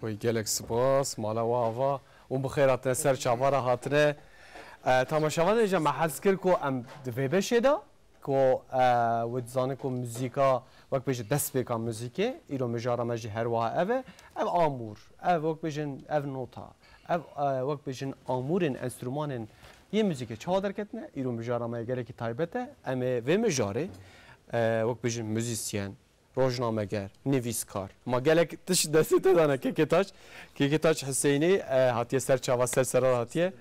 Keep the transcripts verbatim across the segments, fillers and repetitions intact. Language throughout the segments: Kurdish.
Wê gelek spas, mala we ava û bi xêr hatine ser çavara hatine. E, tamaşevanê jî me hez kir ku em di vê beşê de ku, e, wê dizanin ku muzîka wek bêjin destpêka muzîkê, îro mijara me jî her wiha ev e. Ev amûr, ev wek bêjin ev nota, ev, e, wek bêjin amûrên enstrûmanên yê muzîkê çawa derketine, îro mijara me gelekî taybet e. Em ê vê mijarê, e, wek bêjin muzîsyen, rojnameger, nivîskar. Ma gelek tişt destê te dane Kekê Taç. Kekê Taç Hiseynî, e, hatiye ser çava, ser sera hatiye.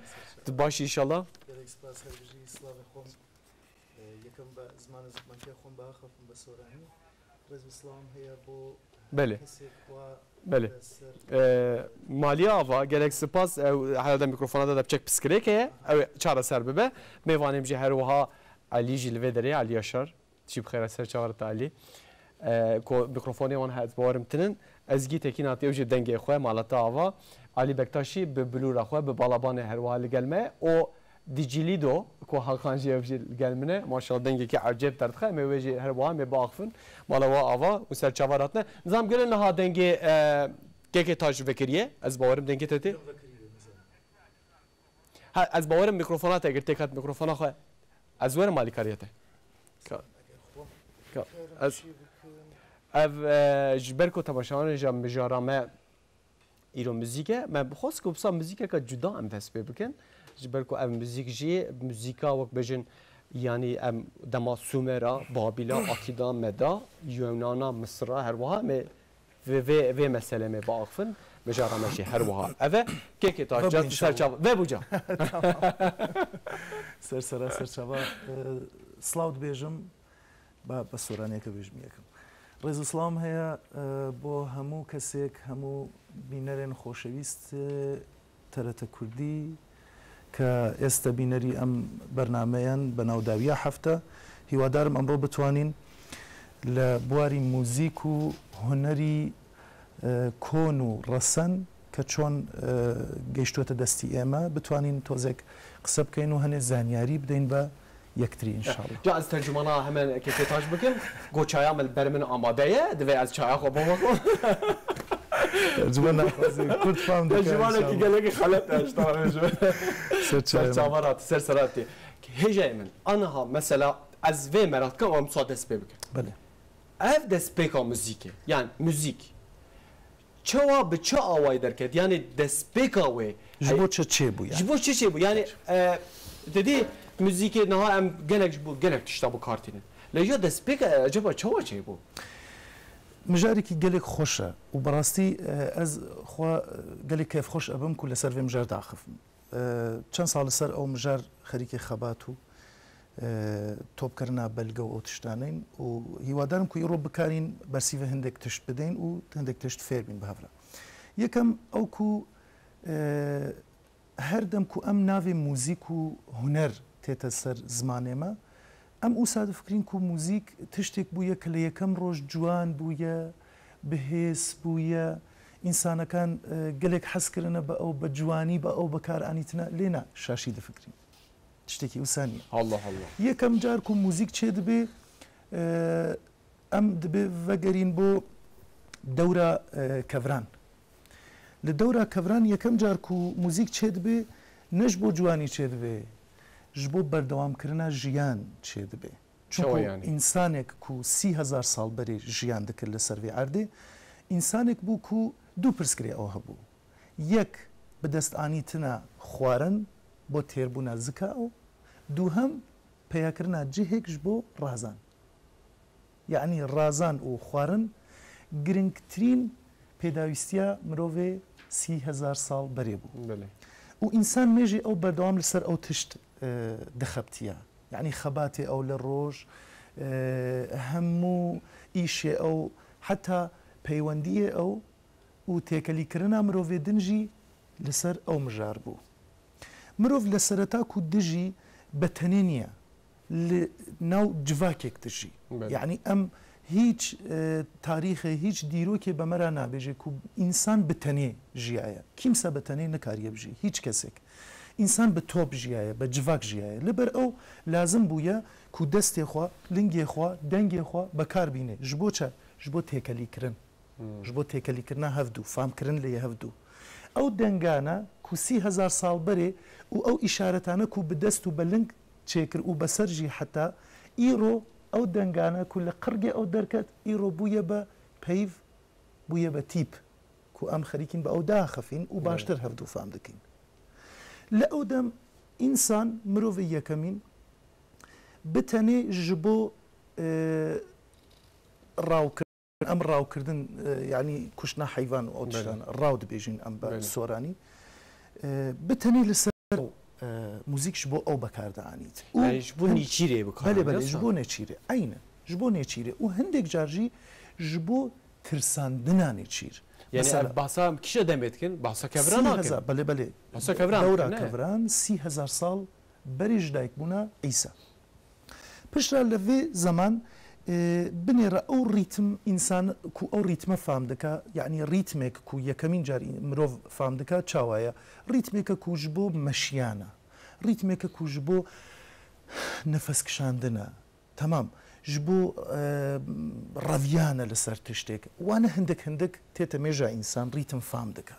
Tu baş î înşallah? Gelek spas, her bijî, slavê xwe. E, yekem be zimanê zikmakê xwe biaxifim be soranî. Rêz û slam heye bo Belê. Kesê xwe Belê. Be ser. E, Maliye Ava, gelek spas. Ew herhalde mikrofona da depçek piskirêk heye. Ew çareser bibe. Mêvanê min jî her wiha Elî jî li vê derê, Elî Yaşar. Çî bi xêr e, ser çawa te Alî. E, ku mikrofonê wan heye, ez bawerim tinin. Ezgî Tekîn hatiye, ew jî dengê xwe, mala te ava. Alî Bektaşî bi bilûra xwe, bi balabanê her wiha li gel me. O Dicilido, ku Hakan jî ew jî li gel min e. Maşallah dengekî ecêb derdixe. Em ê wê jî her wiha em ê biaxifin. Mala we ava û ser çava hatine. Nizam gelo niha dengê, e, Kekê Taç vekiriye. Ez bawerim dengê te tê. Ha, ez bawerim mikrofona te, eger têk hat mikrofona xwe, ez werim alîkariya te. Ka, ka, ez, ev, e, ji ber ku temaşevanê jî mijara me îro muzîk e, me bixwest ku wisa muzîkeke cuda em dest pê bikin. Ji ber ku ev muzîk jî, muzîka wek bêjin, yanî em dema Sumera, Babîla, Akîda, Meda, Yunana, Misira, her wiha me Vê, vê, vê meselê me biaxifin, mijara me jî her wiha ev e. Kekê Taş, Vebû ca tu ser înşallah. Çav, vebû ca. Tamam. Ser sera ser çava, e, silav dibêjim, ba, ba soraniyeke bêjim yekim. Rêz û silam heye, e, bo hemû kesêk, hemû bînerên xoşewîst, e, T R T Kurdî, ke êste bînerî em bernameyan be nav dawiya hefte. Hîwadarim emro bitwanîn li buarî muzîk û hunerî, e, kon û resen ke çon, e, geyştote destî ême, bitwanîn tozek qise bikeyn û hinê zanyarî bideyn be yektirî înşallah. Ca ez tercumana hemen Kekê Taş bikim. Go çaya min ber min amade ye, divê ez çaya xwe bixwim. Tercumana xwezê Kurd fam dike Tercumanekî înşallah. Gelekî xelet e, ji te re bêjim. Ser çaya min. Ser çava hatî, ser sera hatî. Hêjayê min, aniha mesela ez vê merak dikim, em sa dest pê bikin. Belê. Ev destpêka muzîkê, yani muzîk. Çawa, bi çi awayî derket? Yani destpêka wê. Ji bo çi çêbû yani? Ji bo çi çêbû? Yani, e, dedî muzîkê niha em gelek ji bo, gelek tişta bi kar tînin. Lê ya destpêka, e, eceba çawa çêbû? Mijarekî gelek xweş e û bi rastî, e, ez xwe, e, gelek kêfxweş ebim ku li ser vê mijar daxifim. E, çend sal li ser ew mijar xerîkê xebat û, e, topkirina belge û ew tiştanên û hîwadarim ku îro bikarîn bersîvê hindek tişt bidên û hindek tişt fêr bîn bi hev re. Yekem ew ku, e, her dem ku em navê muzîk û huner tête ser zimanê me, em wisa difikirîn ku muzîk tiştek bûye ke li yekem roj ciwan bûye, bi hêz bûye, însanekan, e, gelek hez kirine bi ew, bi ciwanî bi ew bi kar anîtine, lê na, şaşî difikirîn. Tiştekî wisa niye. Allah Allah. Yekem car ku muzîk çêdibe, e, em dibe vegerîn bo dewra, e, kevran. Li dewra kevran yekem car ku muzîk çêdibe, ne ji bo ciwanî çêdibe, ji bo berdewamkirina jiyan çêdibe. Çawa Çunku yani? Însanek ku sî hezar sal berê jiyan dikir li ser vê erdê, însanek bû ku du pirsgirê ew hebû. Yek, bi dest anîtina xwarin bo têrbûna zika ew, duhem, peyakirina cihêk ji bo razan. Yanî razan û xwarin giringtirîn pêdawîstiya mirovê sî hezar sal berê bû. Belê. Û însan mêjê ew berdewam li ser ew tişt, e, dixebitiya. Yanî xebatê ew li roj, e, hemû îşê ew, heta peywendiyê ew û têkelîkirina mirovê din jî li ser ew mijar bû. Mirov li sereta ku dijî be tenê niye, li nav civakek dijî. Belê. Yanî em hîç, e, tarîxê, hîç dîrokê be me re nabêje ku însan bi tenê jiyaye. Kîmse bi tenê nikariye bijî, hîç kesek. Însan bi top jiyaye, bi civak jiyaye. Li ber ew lazim bûye ku destê xwe, lingê xwe, dengê xwe be kar bîne. Ji bo çi? Ji bo têkelîkirin. Hmm. Ji bo têkelîkirina hevdû, famkirin lê hevdû. Ew dengane ku sî hezar sal berê û ew îşaretane ku bi dest û bi ling çêkir û bi ser jî heta îro ew dengane ku li qirgê ew derket, îro bûye be peyv, bûye be tîp ku em xerîkîn bi ew diaxifîn û Evet. baştir hevdû fam dikin. Li ew dem însan, mirovê yekemîn, bi tenê ji bo, e, rawkirin, em rawkirdin, e, yanî kuştina heyvan û ew Belê. tiştan, raw dibêjin em bi Belê. soranî. E, bi tenê li ser ew, e, muzîk ji bo ew bekar dianît. Û Yani ji bo hem nêçîrê bikar Belê, belê, ji bo nêçîrê. Eynen. Ji bo nêçîrê. Û hindek car jî ji bo tirsandina nêçîr. Yani Mesela, ev bahsa kîja demê dikin? Bahsa kevra sî hezar, nakin. Belê, belê. Bahsa kevran Dewra dikin, ne? kevran sî hezar sal berê ji dayikbûna Îsa. Piştre li vê zeman, e, binêre ew rîtm însan ku ew rîtme fam dike, yanî rîtmêk ku yekemîn car mirov fam dike, çawa ye? Rîtmêke ku ji bo meşiyana, rîtmêke ku ji bo nefes kişandina, Temam. Ji bo, e, reviyane li ser tiştêk. Wane hindik hindik tête mêja însan rîtim fam dike.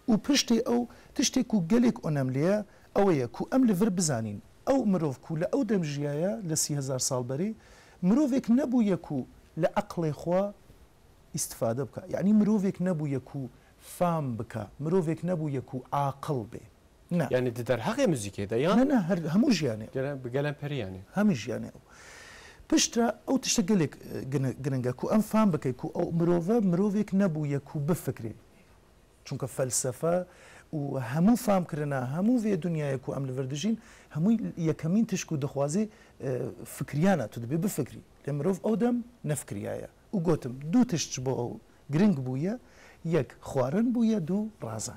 Û piştê ew tiştê ku gelek onemlî ye, ew ye ku em li vir bizanîn. Ew mirov ku li ew dem jiyaye, li sî hezar sal berê, mirovek nebûye ku li eqlê xwe îstifade bike. Yanî mirovek nebûye ku fam bike, mirovek nebûye ku aqil bê. Ne. Yani di derheqê muzîkê de yan Ne, ne, her, hemû jiyanê. gelen, bi gelen perî yani. Hemû jiyanê ew. Piştre ew tişte gelek, e, gine-, giring e ku em fam bike ku ew mirove, mirovek nebûye ku bifikirê. Çunke felsefe û hemû famkirina, hemû vê dinyayê ku em li vir dijîn, hemû yekemîn tişt ku dixwazê, e, fikiriyana tu dibê bifikirî. Lê mirov ew dem nefikiriyaye. Û gotim, du tişt ji bo ew giring bûye, yek xwarin bûye, du razan.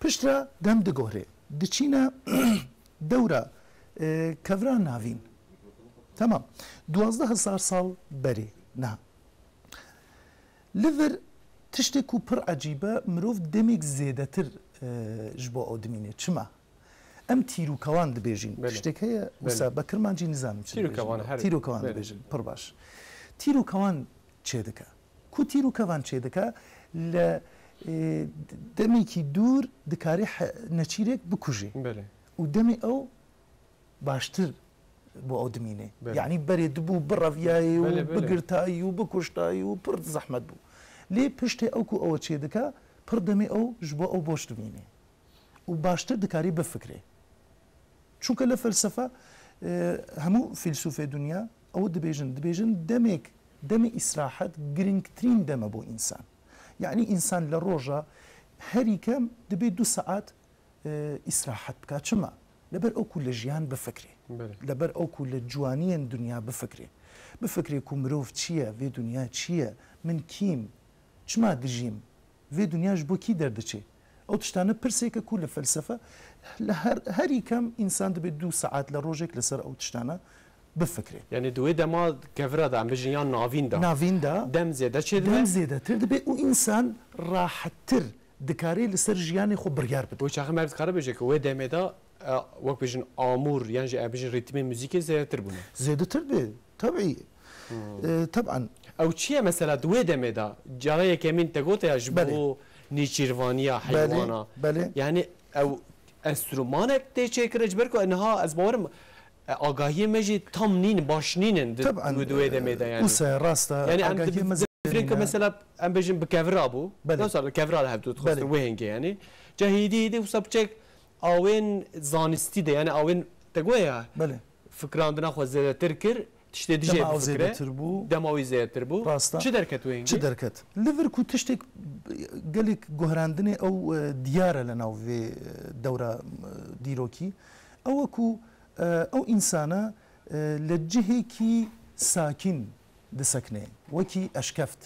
Piştre dem digohre, diçîne dewra, e, kevra navîn. Temam. Duwazdeh hezar sal berê. Niha. Li vir tiştê ku pir ecîb e, mirov demêk zêdetir, e, ji bo ew dimîne. Çima? Em tîr û kewan dibêjin. Belê. Tiştek heye, Belê. wisa bi kirmancî nizanim çi Tîr û dibêjin. kewan her Tîr û kewan Belê. dibêjin, pir baş. Tîr û kewan çêdike. Ku tîr û kevan çêdike, li, e, demekî dûr dikarî he-, neçîrek bikujê. Belê. Û demê ew baştir bo ew dimîne. Belê. Yanî berê dibû bireviyayê û Belê, belê. bigirtayî û bikuştayî û pir zehmet bû. Lê piştê ew ku ew çêdike, pir demê ew ji bo ew boş dimîne. Û baştir dikarî bifikirê. Çunke li felsefe, e, hemû fîlsûfê dinya ew dibêjin, dibêjin demek, demê îsrahet girîngtirîn dem e bo însan. Yanî însan li roja herî kem dibê du saet, e, îsrahet bika. Çima? Li ber ew ku li jiyan bifikirê. Belê. Li ber ew ku li ciwaniyên dinya bifikirê. Bifikirê ku mirov çi ye, vê dinya çi ye, min kîm, çima dijîm, vê dinya ji bo kî derdiçe? Ew tiştane pirsêke ku li felsefe, li her, herî kem însan dibe du saet li rojek li ser ew tiştane bifikire. Yani di wê dema kevira de, em bêjin ya navîn de. Navîn de. Dem zêde çêdibe. Dem zêdetir dibe û însan rahettir dikare li ser jiyanê xwe biryar bide. Wê çaxê meriv dikare bêje ku wê demê de, e, wek bêjin amûr, yan jî, e, bêjin rîtmên muzîkê zêdetir bûne. Zêdetir dibe. Tabii. Hmm. E, taban. Ew çi ye mesela di wê demê de? Cara yekemîn te gote ya ji Belê. bo nêçîrvaniya Belê, heywana. belê. Yani ew enstrûmanek tê çêkire ji ber ku niha ez bawerim, e, agahiyê me jî tam nîn, baş nînin di, Taban, di wê demê de yani. Wisa rast e, Yani em agahiyê di, me di, zêde dibêjin ku nîne. mesela em bêjin bi kevira bû. Belê. Wisa bi kevira de hevdû dixwestin Belê. wê hingê yani. Cahîdî de wisa biçek awên zanistî de yani awên te goya. Belê. Fikrandina xwe zêdetir kir, tiştê dijê Dema ew bifikire. zêdetir bû. Dema wî zêdetir bû. Rasta. Çi derket wê hingê? Çi derket? Li vir ku tiştek gelek guherandinê ew, e, diyar e li nav vê, e, dewra, e, dîrokî. Ew e ku, e, ew însana, e, li cihekî sakîn disekine, wekî eşkeft.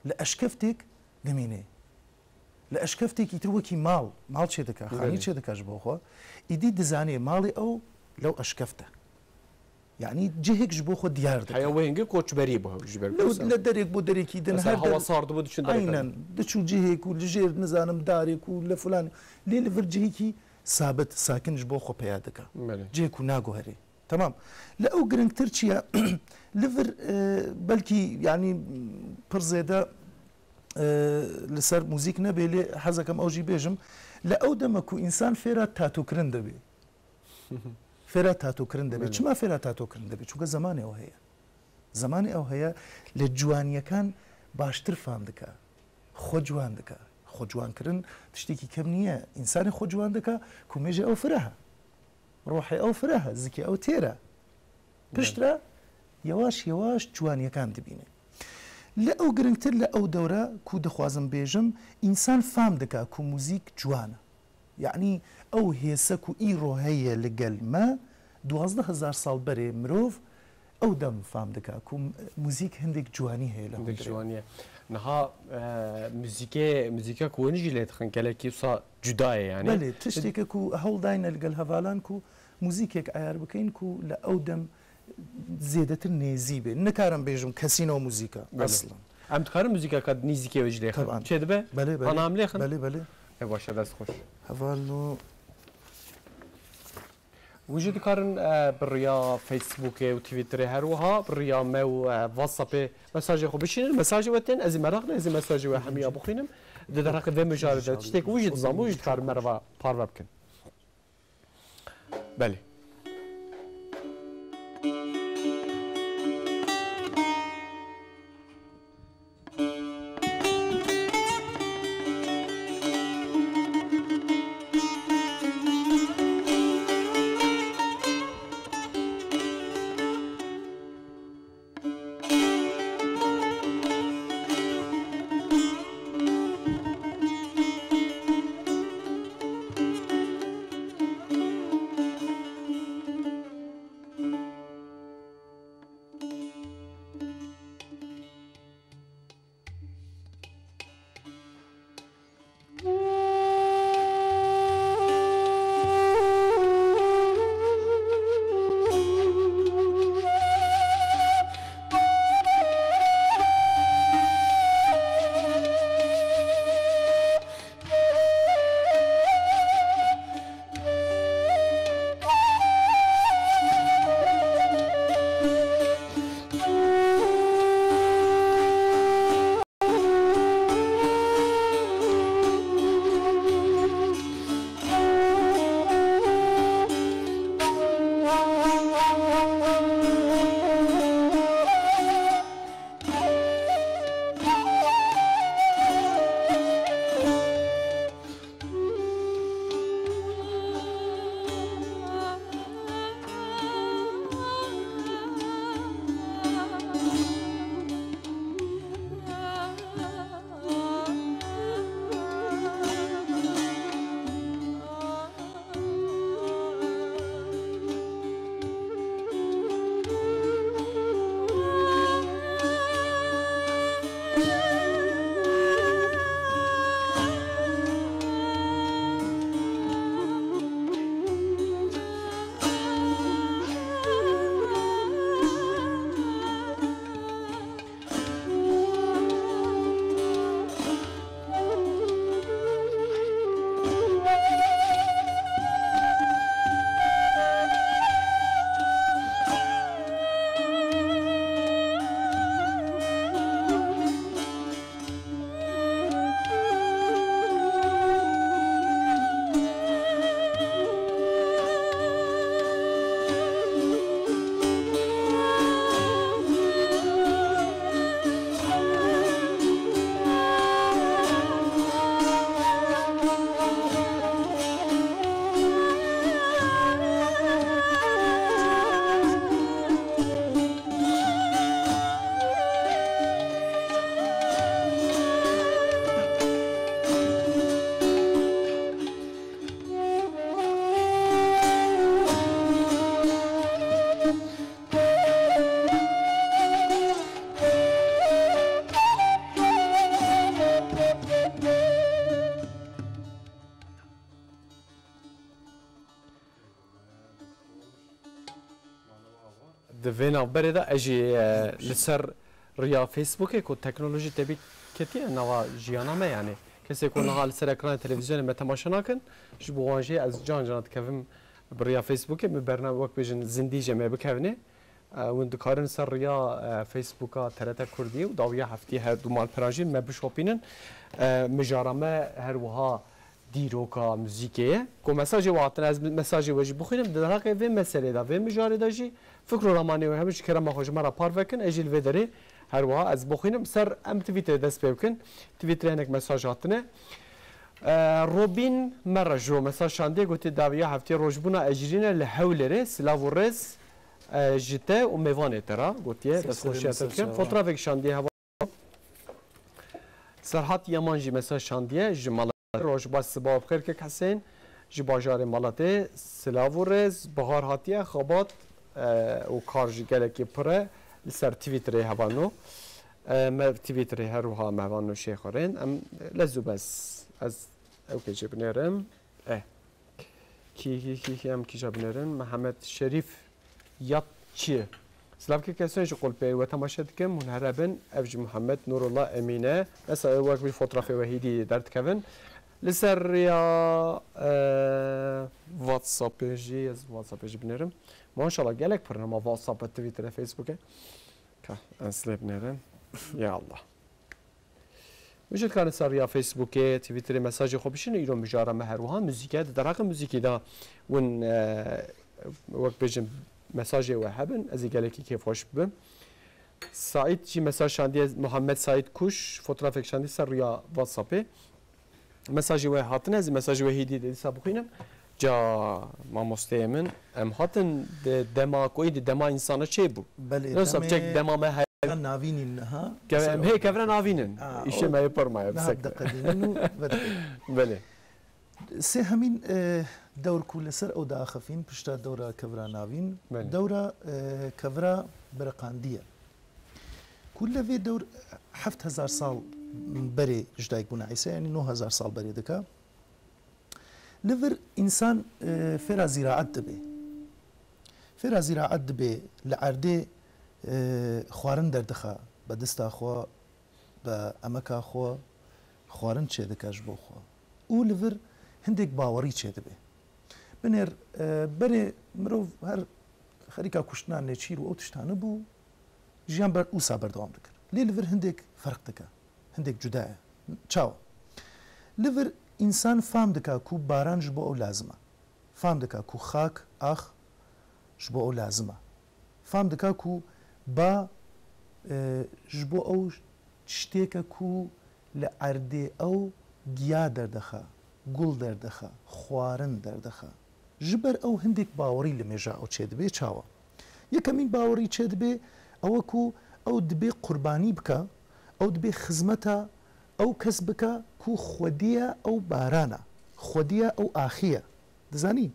Li eşkeftek dimîne. Li eşkeftek îtir wekî mal, mal çêdike, xanî Belê. çêdike ji bo xwe. Îdî dizanê malê ew lew eşkeft e. Yanî cihek ji bo xwe diyar dike. Heya wê hingê koçberî bû ji ber Lew, wisa. li derek bo derekî din Mesela her hewa der sar dibû diçûn derek Aynen. Diçû cihek û li jêr nizanim darek û li filan. Lê li vir cihekî sabit, sakin ji bo xwe peya dike. Belê. Cihek û naguherê. Tamam. Li ew giringtir çi ye? Li vir, e, belkî, yanî, pir zêde, e, li ser muzîk nebê, lê hez ekem ew jî bêjim. Li ew deme ku însan fêra tatokirin dibê. Fêra tatokirin dibê. Belê. Çima fêra tatokirin dibê? Çunke zemanê ew heye. Zemanê ew heye, li ciwaniyekan baştir fam dike. Xwe ciwan dike. Xwe ciwankirin tiştekî kem niye. Însanê xwe ciwan dike ku mêjê ew fireh e. Ruhê ew fireh e, zikê ew têr e. Piştre yewaş yewaş ciwaniyekan dibîne. Li ew giringtir, li ew dewre ku dixwazim bêjim, însan fam dike ku muzîk ciwan e. Yanî ew hêse ku îro heye li gel me, duwazdeh hezar sal berê mirov ew dem fam dike ku muzîk hindek ciwanî heye li hundirê. Hindek ciwanî ye. Niha, e, muzîkê, muzîka ku hûn jî lê dixin gelekî wisa cuda ye yanî. Belê, tiştêke ku hewl dayne li gel hevalan ku muzîkek eyar bikeyn ku li ew dem zêdetir nêzî bê. Nikarim bêjim kesîno muzîka. Belê. Eslen. Em dikarin muzîkeka nîzîkê wê jî lêxin. Teban. Çê dibe? Belê, belê. Ana em lêxin? Belê, belê. E, baş e, dest xweş. Hevalno. Wî jî dikarin, e, bi riya Facebookê û Twitterê, her wiha bi riya me û, e, WhatsAppê mesajê xwe bişînin. Mesajê we tên, ez ê meraq ne, ez ê mesajê we hemiya bixwînim. Di derheqê vê mijarê de tiştêk wî jî dizanin, wî jî dikarin merva parve bikin. Belê. Di vê navberê de ez jî, e, li ser riya Facebookê ku teknolojî tevî ketiye nava jiyana me, yanî kesê ku niha li ser ekranê televîzyonê me temaşe nakin, ji bo wan jî ez can can dikevim Bi riya Facebookê min bername wek bêjin zindî jê me bikevnê. E, hûn dikarin ser riya, e, Facebooka T R T Kurdî û dawiya heftî her du malperan jî me bişopînin. E, mijara me her wiha dîroka muzîkê ye. Ku mesajê we hatine, ez mesajê we jî bixwînim. Di derheqê vê meselê de, vê mijarê de jî fikr û ramanê we hebin, ji kerema xwe ji me re parve kin, ez jî li vê derê her wiha ez bixwînim. Ser em Twitterê dest pê bikin. Twitterê hinek mesaj hatine. E, Robîn Merejo mesaj şandiye, gotiye, dawiya heftê rojbûna Ecrîne li Hewlêrê, silav û rêz, e, ji te û mêvanê te re, gotiye, destxweşiya te dikim. Fotrafek şandiye heval. Serhat Yaman jî mesaj şandiye, ji Malatê, roj baş, sibav xêr kek Hesên, ji bajarê Malatê, silav û rêz, bahar hatiye, xebat, e, û kar jî gelekî pir e, li ser Twitterê hevano. E, me Twitterê her wiha me hevano şêxurên. Em lez û bez, ez ew kê jê binêrim. E. Kî, kî, kî, kî, em kîja binêrin? Mihemed Şerîf Yatçi. Silav kek Hesên, ji Qulpê we temaşe dikim. Hûn here bin. Ev ji Mihemed Nurullah Emîn e. Esa wek bir fotrafê we hîdî derdikevin. Li ser ya, e, WhatsAppê jî, ez WhatsAppê jî binêrim. Maşallah, gelek pir nema WhatsApp e, Twitter e, Facebook e. Ka, ez lê binêrim. Ya Allah. Min jî dikarin ser riya Facebookê, Twitterê mesajê xwe bişînin, îro mijara me her wiha muzîk e. Di derheqê muzîkê de hûn, e, wek bêjin mesajê we hebin, ez ê gelekî kêfxweş bibim. Saîd jî mesaj şandiye, Muhammed Saîd Kuş, fotrafek şandiye ser riya WhatsAppê. Mesajê we hatine, ez ê mesajê we hêdî de dîsa bixwînim. Ca mamosteyê min, em hatin di dema ku êdî dema însana çêbû. Belê, Wisa demê çek dema me her kevra navînîn niha. Ke-, Ser em hê ew kevra navînin. A, Îşê o me yê pir maye, niha bisekine. Diqedînin û vediqedînin. Belê. Sêhemîn, e, dewr ku li ser ew diaxifîn, pişta dewra kevra navîn, Belê. dewra, e, kevra biriqandî ye. Ku li vê dewr heft hezar sal berê ji dayikbûna Îsê, yanî neh hezar sal berê dike. Li vir însan, e, fêra zîraet dibe. Fêra zîraet dibe, li erdê, e, xwarin derdixe, bi dista xwe, bi emeka xwe, xwarin çêdike ji bo xwe. Û li vir hindek bawerî çêdibe. Binêr, e, berê mirov her xerîka kuştina nêçîr û ew tiştane bû, jiyan ber wisa berdewam dikir. Lê li vir hindek ferq dike, hindek cuda ye. Çawa? Li vir însan fam dika ku baran ji bo ew lazim e. Fam dika ku xak, ax, ji bo ew lazim e. Fam dika ku ba, e, ji bo ew tiştêke ku li erdê ew giya derdixe, gul derdixe, xwarin derdixe. Ji ber ew hindek bawerî li mêja ew çêdibe. Çawa? Yekemîn bawerî çêdibe, ew e ku ew dibê qurbanî bike, ew dibê xizmeta ew kes bike ku xwediya ew baran e, xwediya ew axê ye. Dizanî?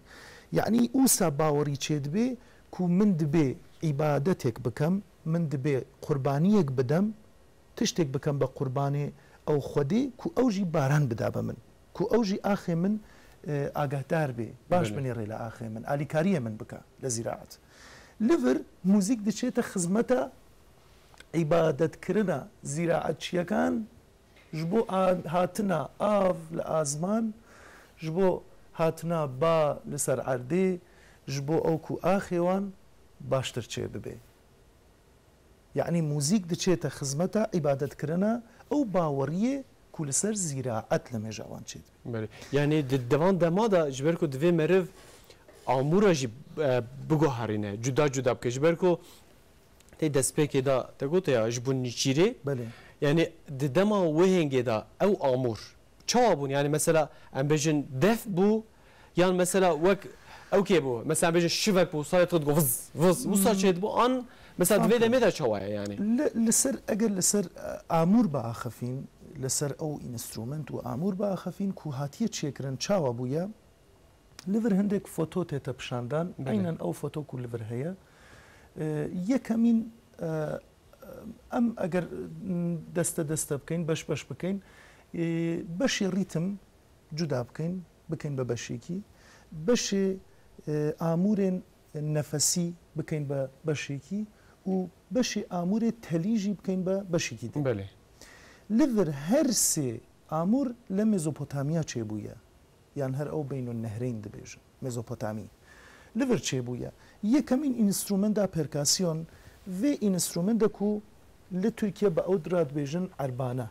Yanî wisa bawerî çêdibe ku min dibê îbadetek bikem, min dibê qurbaniyek bidem, tiştek bikem be qurbanê ew xwedê ku ew jî baran bidabe min. Ku ew jî axê min, e, agahdar bê, baş Belê. binêrê li axê min, alîkariyê min bike li zîraet. Li vir muzîk diçête xizmeta îbadetkirina zîraetçiyekan, ji bo a-, hatina av li azman, ji bo hatina ba li ser erdê, ji bo ew ku axê wan baştir çêbibe. Yanî muzîk diçête xizmeta îbadetkirina ew baweriyê ku li ser zîraet li mêja wan çêdibe. Belê. Yanî di, di van dema de ji ber ku divê meriv amûra jî, e, biguherîne, cuda cuda bike. Ji ber ku tê destpêkê de te gote ya, ji bo nîçîrê. Belê. Yanî di dema wê hêngê de ew amûr çawa bûn? Yanî mesela em bêjin def bû, yan mesela wek ew kê bû? Mesela em bêjin şivek bû, wisa lê digot vız, vız, wisa Hmm. çêdibû, an mesela di vê Fam demê de çawa ye yanî? Li, li ser, eger li ser, e, amûr biaxifîn, li ser ew înstrument û amûr biaxifîn ku hatiye çêkirin çawa bûye, li vir hindek foto tête pişandan, Belê. eynen ew foto ku li vir heye. E, yekemîn, e, em eger, m, deste deste bikeyn, beş beş bikeyn, e, beşê rîtim cuda bikeyn, bikeyn be beşekî, beşê, e, amûrên nefesî bikeyn be beşekî û beşê amûrê telî jî bikeyn be beşekî din. Belê. Li vir her sê amûr li Mezopotamya çêbûye. Yan her ew Beynun Nehreyn dibêjin, Mezopotamî. Li vir çêbûye. Yekemîn înstrumenta perkasyon, vê înstrumenta ku li Tirkiye bi ew dira dibêjin erbane,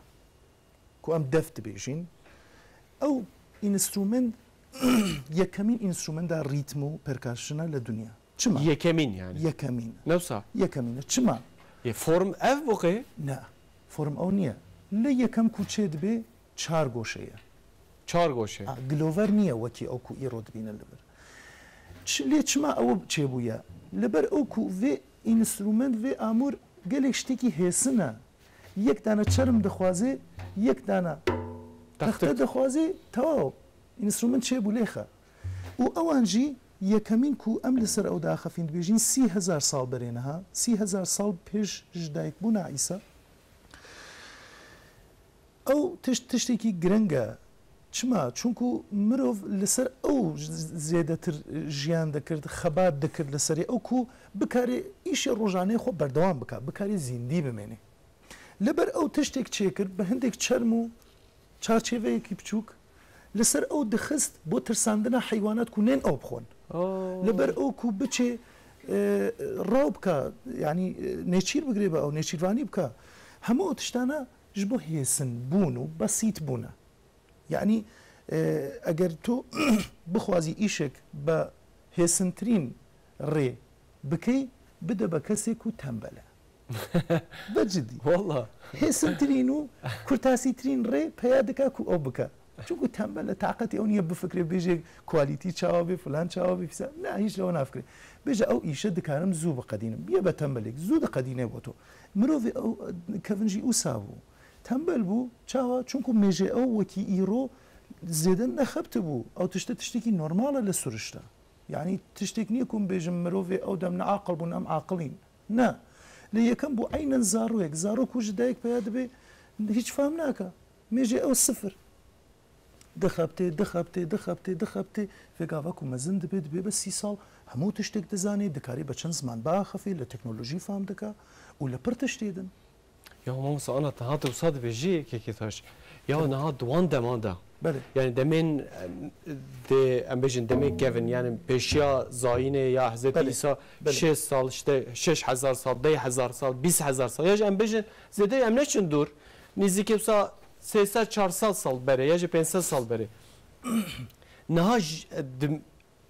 ku em def dibêjin, ew înstrument yekemîn înstrumenta rîtm û perkasyona li dinya. Çima? Yekemîn yani. Yekemîn. Newsa? Yekemîn e. Çima? Yê form ev bû qê? Ne. Form ew niye. Li yekem ku çê dibe çar goşe ye. Çar goşe. Ha, gilover niye wekî ew ku îro dibîne li vir. Ç-, lê çima ew çêbûye? Li ber ew ku vê înstrument, vê amûr gelek ştekî hêsin e. Yek dane çerm dixwaze, yek dane texte dixwaze, tewaw. Înstrument çêbû lêxe. Û ewan jî yekemîn ku em li ser ew diaxifîn dibêjin sî hezar sal berê niha, sî hezar sal pêş ji dayikbûna Îsa. Ew tişt, tiştekî giring e. Çima? Çunku mirov li ser ew zêdetir jiyan dikir, xebat dikir li serê ew ku bikarê îşê rojanê xwe berdewam bika, bikarê zîndî bimêne. Li ber ew tiştek çêkir, bi hindek çerm û çarçêveyekî biçûk li ser ew dixist bo tirsandina heywanat ku nên ew bixwin. Oh. Li ber ew ku biçê, e, raw bika, yanî, e, nêçîr bigirê bi ew, nêçîrvanî bika. Hemû ew tiştana ji bo hêsin bûn û besît bûne. Yanî, e, eger tu bixwazî îşek bi hêsintirîn rê bikey, bide be kesê ku tembel e. Be cidî. Walla. Hêsintirîn û kurtasîtirîn rê peya dike ku ew bike. Çunku tembel e, taqetê ew niye bifikre, bêje quality çawa bê, filan çawa bê, fîsan. Na, hîç lewe nafikre. Bêje ew îşe dikarim zû biqedînim. Biye be tembelek, zû diqedîne bo to. Mirovê ew kevin jî wisa bû. Tembel bû. Çawa? Çunku mêjê ew wekî îro zêde nexebitibû. Ew tişte tiştekî normal e li sirişta. Yanî tiştek niye ku em bêjin mirovê ew dem neaqil bûn, em aqilîn. Ne. Lê yekem bû eynen zaroyek. Zarok ku ji dayik peya dibe, hîç fam nake. Mêjê ew sifir. Dixebitê, dixebitê, dixebitê, dixebitê. Vê gava ku mezin dibe, dibe be sî sal, hemû tiştek dizanê, dikarê be çend ziman biaxifê, li teknolojî fam dike û li pir tiştê din. Ya mamosta Anat, niha tu wisa dibêjî, Kekê Taş. Ya, belê, niha di wan deman de. Belê. Yani demên, em, de, em bêjin demên kevin, yani pêşiya zayînê ya Hezretî, belê, Îsa, belê, şêst sal, işte şeş hezar sal, deh hezar sal, bîst hezar sal. Ya jî em bêjin zêde em neçin dûr. Nîzîkê wisa sê sed çar sed sal berê, ya jî pênc sed sal berê. Niha ji, e, dim-,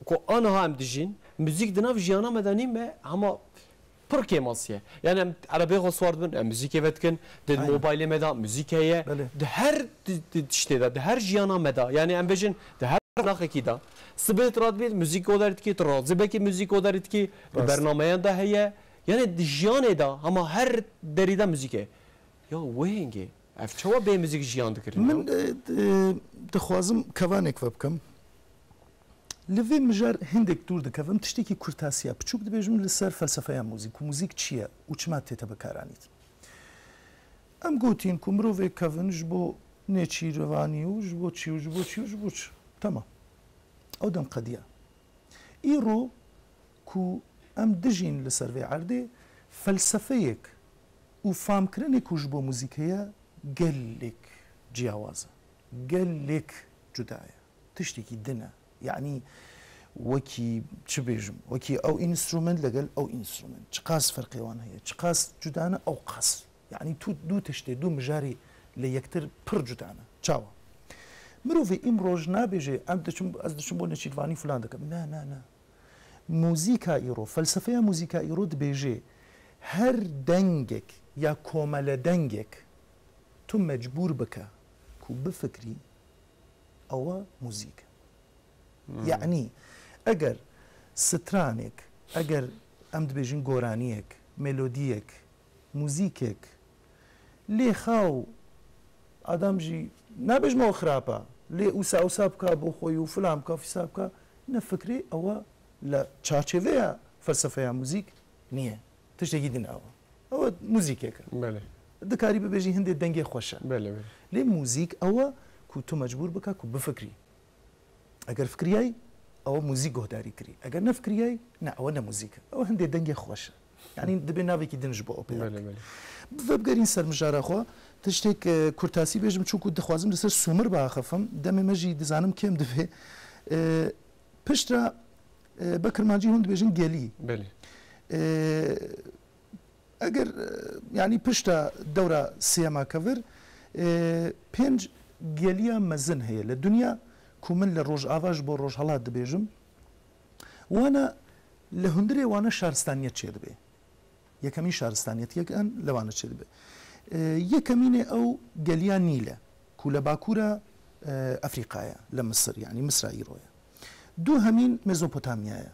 ku aniha em dijîn, muzîk di nav jiyana me de nîme, hema pir kêmasî ye. Yani em erebeyê xwe siwar dibin, em muzîkê vedikin, di, aynen, mobaylê me de muzîk heye, belê, di her di, di tiştê de, di her jiyana me de. Yani em bêjin, di her naxekî de. Sibê tu radibî, muzîk godarî dikî, tu razî bekî muzîk godarî dikî, di, rast, bernameyan de heye. Yani di jiyanê de, hema her derî de muzîk heye. Ya wê hingê, ev çawa bê muzîk jiyan dikirin ya? Min, e, e, dixwazim kevanek vebikim. Li vê mijar hindek dûr dikevim, tiştekî kurtasiya biçûk dibêjim li ser felsefeya muzîk û muzîk çi ye û çima tête bikaranît. Em gotîn ku mirovê kevin ji bo nêçîrevanî û ji bo çi û ji bo çi û ji bo çi. Temam. Ew dem qediya. Îro ku em dijîn li ser vê erdê, felsefeyek û famkirinê ku ji bo muzîk heye, gelek ciyawaz e. Gelek cuda ye. Tiştekî din e. Yanî wekî çi bêjim, wekî ew înstrument legel ew înstrument. Çiqas ferqê wan heye, çiqas cuda ne, ew qas. Yanî tu du tiştê, du mijarê li yektir pir cuda ne. Çawa? Mirovê îmroj nabêje, em diçim, ez diçim bo nêçîrvanî filan dikim. Ne, ne, ne. Muzîka îro, felsefeya muzîka îro dibêje, her dengek ya komele dengek tu mecbûr bike ku bifikirî, ew e muzîk. Hmm. Yanî eger stranek, eger em dibêjin goraniyek, melodiyek, muzîkek, lê xaw, adam jî nabêjim ew xirab e, lê wisa wisa bika bo xwe û filan bika, fîsa bika, ne fikrê ew e, li çarçêveya felsefeya muzîk niye. Tiştekî din ew e. Ew e muzîkek e. Belê. Dikarî bibêjî hindê dengê xweş e. Belê, belê. Lê muzîk ew e ku tu mecbûr bika ku bifikirî. Eger fikiriyayî, ew muzîk guhdarî kirî. Eger nefikiriyayî, ne, ew ne muzîk e. Ew hindê dengê xweş e. Yanî dibe navekî din ji bo ew pêda bike. Belê, belê. Vebigerîn ser mijara xwe. Tiştek, e, kurtasî bêjim, çunku dixwazim li ser Sûmir biaxifim. Demê me jî dizanim kêm dibe. E, piştre e, bi kirmancî hûn dibêjin gelî. Belê. E, eger, e, yanî pişta dewra sêyema kevir, e, pênc geliya mezin heye li dinya ku min li rojava ji bo rojhelat dibêjim. Wana li hundirê wana şaristaniyet çêdibe. Yekemîn şaristaniyetiyek en li wana çêdibe. E, yekemînê ew geliya Nîl e, ku li bakûra, e, Efrîqaya, li Misir, yanî Misra îro ye. Duhemîn Mezopotamya ye.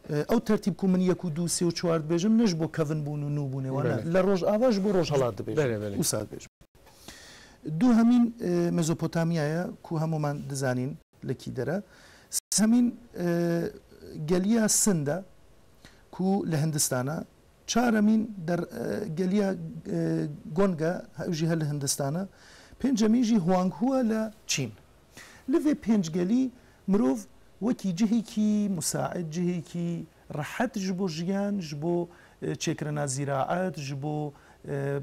E, ew tertîb ku min yek û du, sê û çar dibêjim, ne ji bo kevinbûn û nûbûnê wan e. Belê. Li rojava ji bo rojhelat dibêjim. Belê, belê. Wisa dibêjim. Duhemîn, e, Mezopotamya ye, ku hemûman dizanîn li kî der e. Sehemîn, e, geliya Sind e, ku li Hindistan e. Çaremîn der, e, geliya, e, Gong e, ew jî her li Hindistan e. Pêncemîn jî Huanghu e li Çîn. Li vê pênc gelî mirov wekî cihekî musaîd, cihekî rehet ji bo jiyan, ji bo, e, çêkirina zîraet, ji bo, e,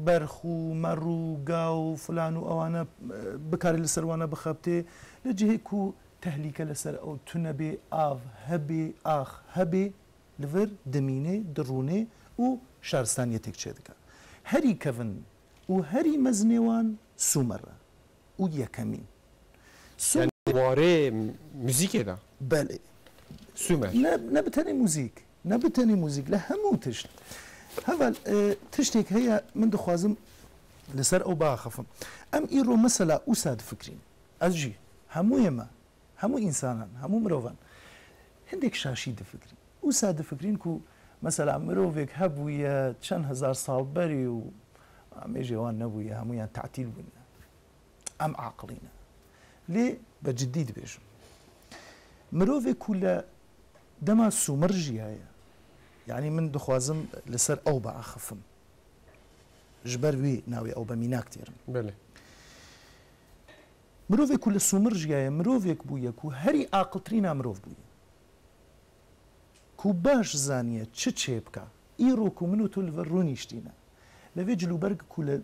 berx û mer û ga û filan û ewana, e, bikare li ser wana bixebitê. Li cihê ku tehlîke li ser ew tune bê, av hebê, ax hebê, li vir dimînê, dirûnê û şaristaniyetek çêdike. Herî kevin û herî mezinê wan Sûmer e. Û yekemîn. Sûmer. Yani warê muzîkê de. Belê. Sûmer. Ne, ne bi tenê muzîk. Ne bi tenê muzîk. Li hemû tişt. Heval, e, tiştek heye min dixwazim li ser ew biaxifim. Em îro mesela wisa difikrîn. Ez jî, hemûyê me, hemû însanan, hemû mirovan hindek şaşî difikrîn. Wisa difikrîn ku mesela mirovek hebûye çend hezar sal berî û amêjê wan nebûye, hemûyan tetîl bûne. Em aqilî ne. Lê bi cidî dibêjim. Mirovê ku li dema Sûmer jiyaye, yanî min dixwazim li ser ew biaxifim. Ji ber wî navê ew be mînak têrim. Belê. Mirovê ku li Sûmer jiyaye, mirovek bûye ku herî aqiltirîna mirov bûye. Ku baş zaniye çi çê bika. Îro ku min û tu li vir rûniştîne. Li vê cilûberg ku li,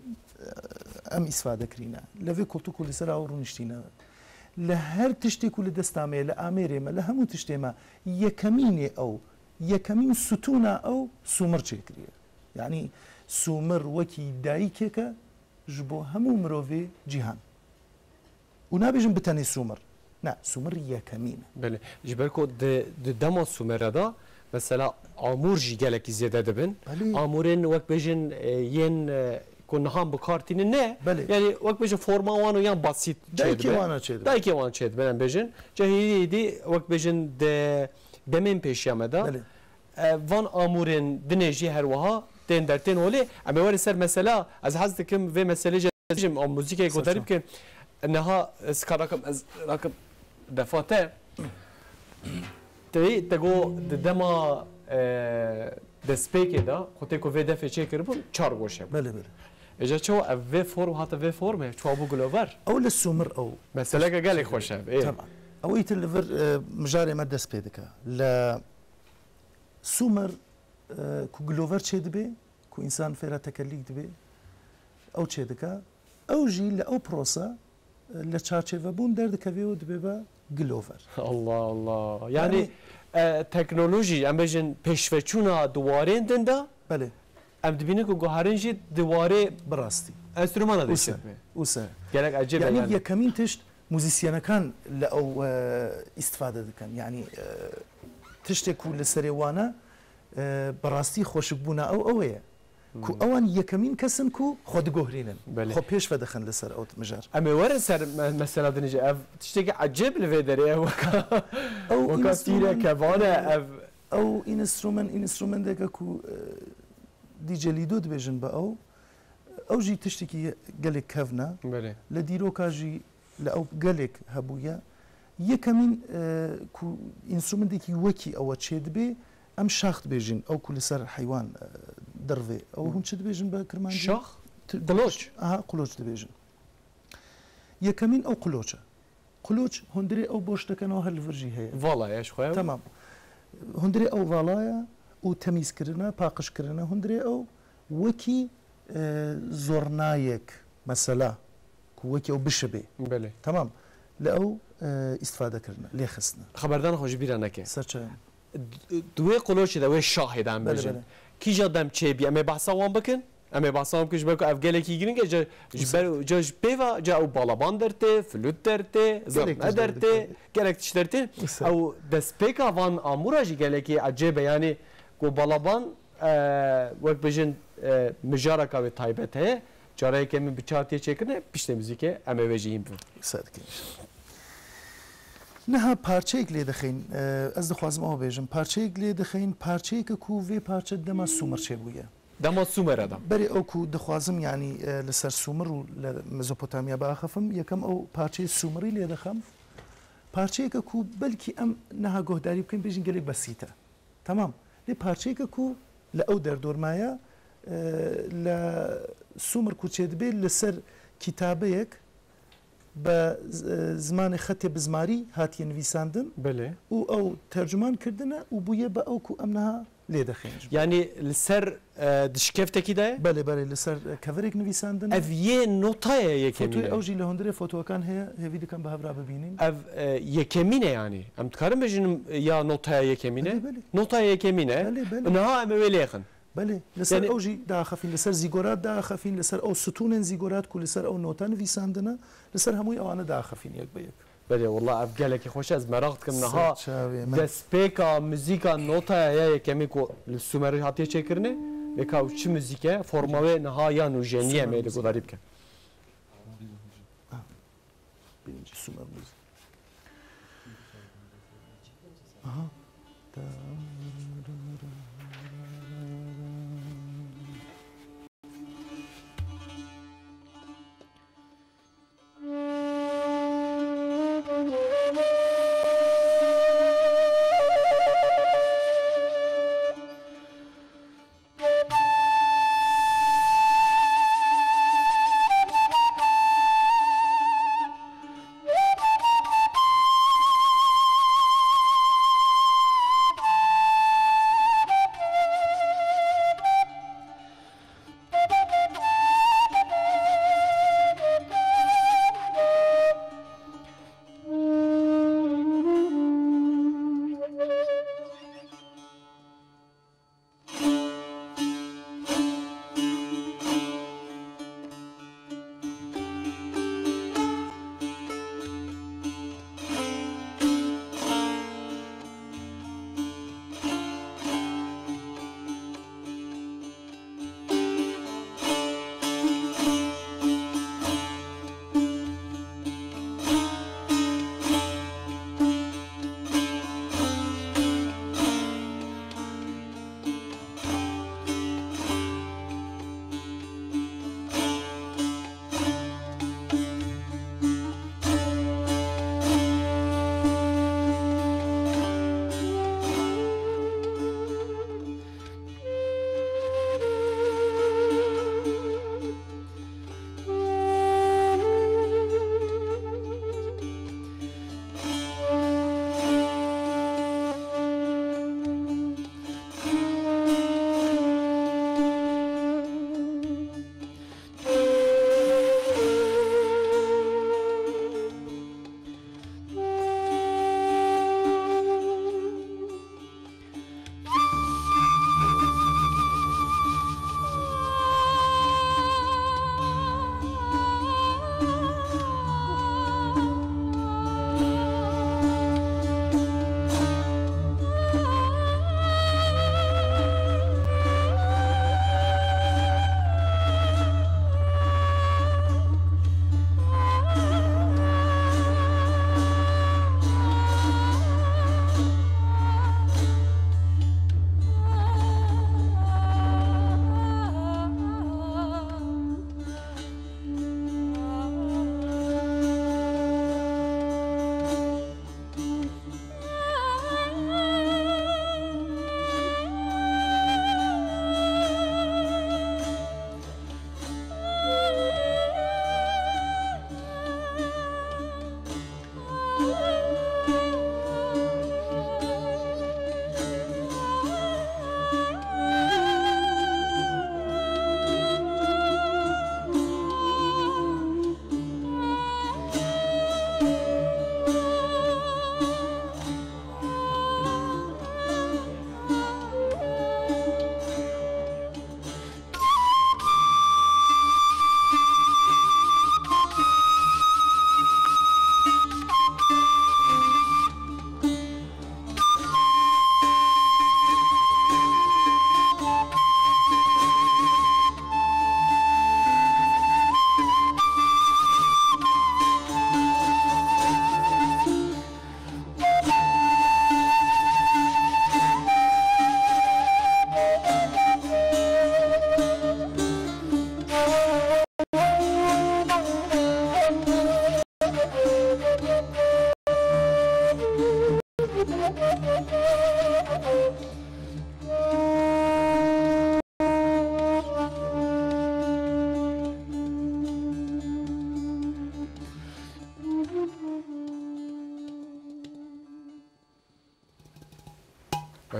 em îsfade kirîne. Li vê koltuk ku li ser ew rûniştîne. Li her tiştê ku li desta me ye, li amêrê me, li hemû tiştê me, yekemînê ew, yekemîn stûna ew Sûmer çêkiriye. Yanî Sûmer wekî dayikek e ji bo hemû mirovê cîhan. Û nabêjin bi tenê Sûmer. Ne, Sûmer yekemîn e. Belê. Ji ber ku di, di dema Sûmera de, mesela, amûr jî gelekî zêde dibin. Belê. Amûrên wek bêjin, e, yên, e, ku nihan bi kar tînin ne. Belê. Yani wek bêjin forma wan û yan basît Dayikê çêdibe. wana çêdibe. Dayikê wan çêdibe, em bêjin. Cahilî dî wek bêjin de demên pêşiya me de. Belê. E, van amûrên dinê jî her wiha tên dertên holê. Em ê werin ser mesela, ez hez dikim vê meselê jî ez bêjim, a muzîkê Serçe. gotarî bikin. Niha ez ka rakim, ez rakim defa te. Te, te go di dema, e, destpêkê de, xwe tê ku vê defê çêkiribûn, çar goşe bû. Belê, belê. Êca çawa ev vê form hate vê formê, çawa bû Glover? Ew li Sûmer ew. Meseleke gelek xweş e. Ê. Tamam. Ew îtir li vir, e, mijarê me dest pê dike. Li Sûmer, e, ku Glover çêdibe, ku însan fêra tekellîk dibe, ew çêdike. Ew jî li ew prosa, e, li çarçêvebûn derdikeve û dibe be Glover. Allah Allah. Yani, Yani e, teknolojî, em bêjin pêşveçûna di warên din de, Belê. em dibînin ku guharin jî di warê Bi rastî. enstrûmana de Wisa. çêdibe. Wisa. Gelek ecêb e Yani, yani. Yekemîn tişt muzîsyenekân li ew, e, îstifade dikin. Yani, e, tiştê ku li serê wan e, e, bi rastî xweşikbûna ew ew ê ye. Ku ewan yekemîn kes in ku xwe diguherînin. Belê. Xwe pêş vedixin li ser ew mijar. Em ê werin ser me-, mesela din jî. Ev tiştekî ecêb li vê derê ye. Weka, Ew weka tîr e, înstrument, kevan e, ev Ew înstrument, înstrumenteke ku, e, dîcelîdo dibêjin bi ew. Ew jî tiştekî gelek kevn e. Belê. Li dîroka jî li ew gelek hebûye. Yekemîn, e, ku înstrumentekî wekî ew e çêdibe, em şax dibêjin, ew ku li ser heywan, e, dirve. Ew hûn çi dibêjin bi kirmancî? Şax? Tu- Qiloç. Aha, qiloç dibêjin. Yekemîn ew qiloç e. Qiloç hundirê ew boş dikin, ew her li vir jî heye. Vala ye ji xwe. Tamam. Hundirê ew vala ye û temîz kirine, paqij kirine. Hundirê ew wekî, e, zornayek, mesela, ku wekî ew bişibê. Belê. Tamam. Li ew e, îstifade kirine, lê xistine. Xeberdana xwe ji bîra neke. Serçe. Di wê qoloçê de, wê şahê de em Belê, bêjin. Belê. Kîja dem çêbî, em ê behsa wan bikin? Em ê behsa wan bikin ji ber ku ev gelekî giring e, ca, ji ber, ca ji pê ve, ca ew balaban dertê, flût dertê, zirne dertê, gelek tişt dertê. Wisa. Ew destpêka van amûra jî gelekî ecêb e. Yanî ku balaban, e, wek bêjin, e, mijareka wê taybet heye, cara yekemîn bi çi hatiye çêkirin, piştê muzîkê em ê wê jî hîn bibin. Wisa dikin. Niha parçeyek lê dixeyin, e, ez dixwazim ew bêjim. Parçeyek lê dixeyin, parçeyeke ku vê parçe dema Sûmer çêbûye. Dema Sûmera de. Berê ew ku dixwazim, yanî, e, li ser Sûmer û li Mezopotamya biaxifim, yekem ew parçeyê Sûmerî lê dixem. Parçeyeke ku belkî em niha guhdarî bikin, bêjin gelek besît e. Temam. Lê parçeyeke ku li ew derdormaya, e, li Sûmer ku çêdibe, li ser kitabeyek bi z-, e, zimanê xetê bizmarî hatiye nivîsandin Belê. Û ew tercuman kirdine û bûye bi ew ku em niha lê dixin. Yanî li ser, e, dişkeftekî de ye? Belê, belê, li ser, e, kevirek nivîsandin. Ev yê notaya yekemîn Fotoyê e? Ew jî li hundirê fotokan heye, hêvî dikim bi hev re bibînin. Ev, e, yekemîn e yanî? Em dikarin bêjin, e, ya notaya yekemîn e? Belê, belê. Notaya yekemîn e? Belê, belê. Niha em ê wê lêxin. Belê, li ser Yanî ew jî daxefîn, li ser zîgorat daxefîn, li ser ew stûnên zîgorat ku li ser ew nota nivîsandine, li ser hemûyê ewana daxefîn yek bi yek. Belê, wela ev gelekî xweş e, ez meraq dikim niha Ser çavê min. Destpêka muzîka notaya ya yekemî ku li Sûmerî hatiye çêkirinê, vêka ew çi muzîk e, forma wê niha ya nûjenî ye, em ê li guhdarî bikin. Birinci Sumer muzîk. Aha.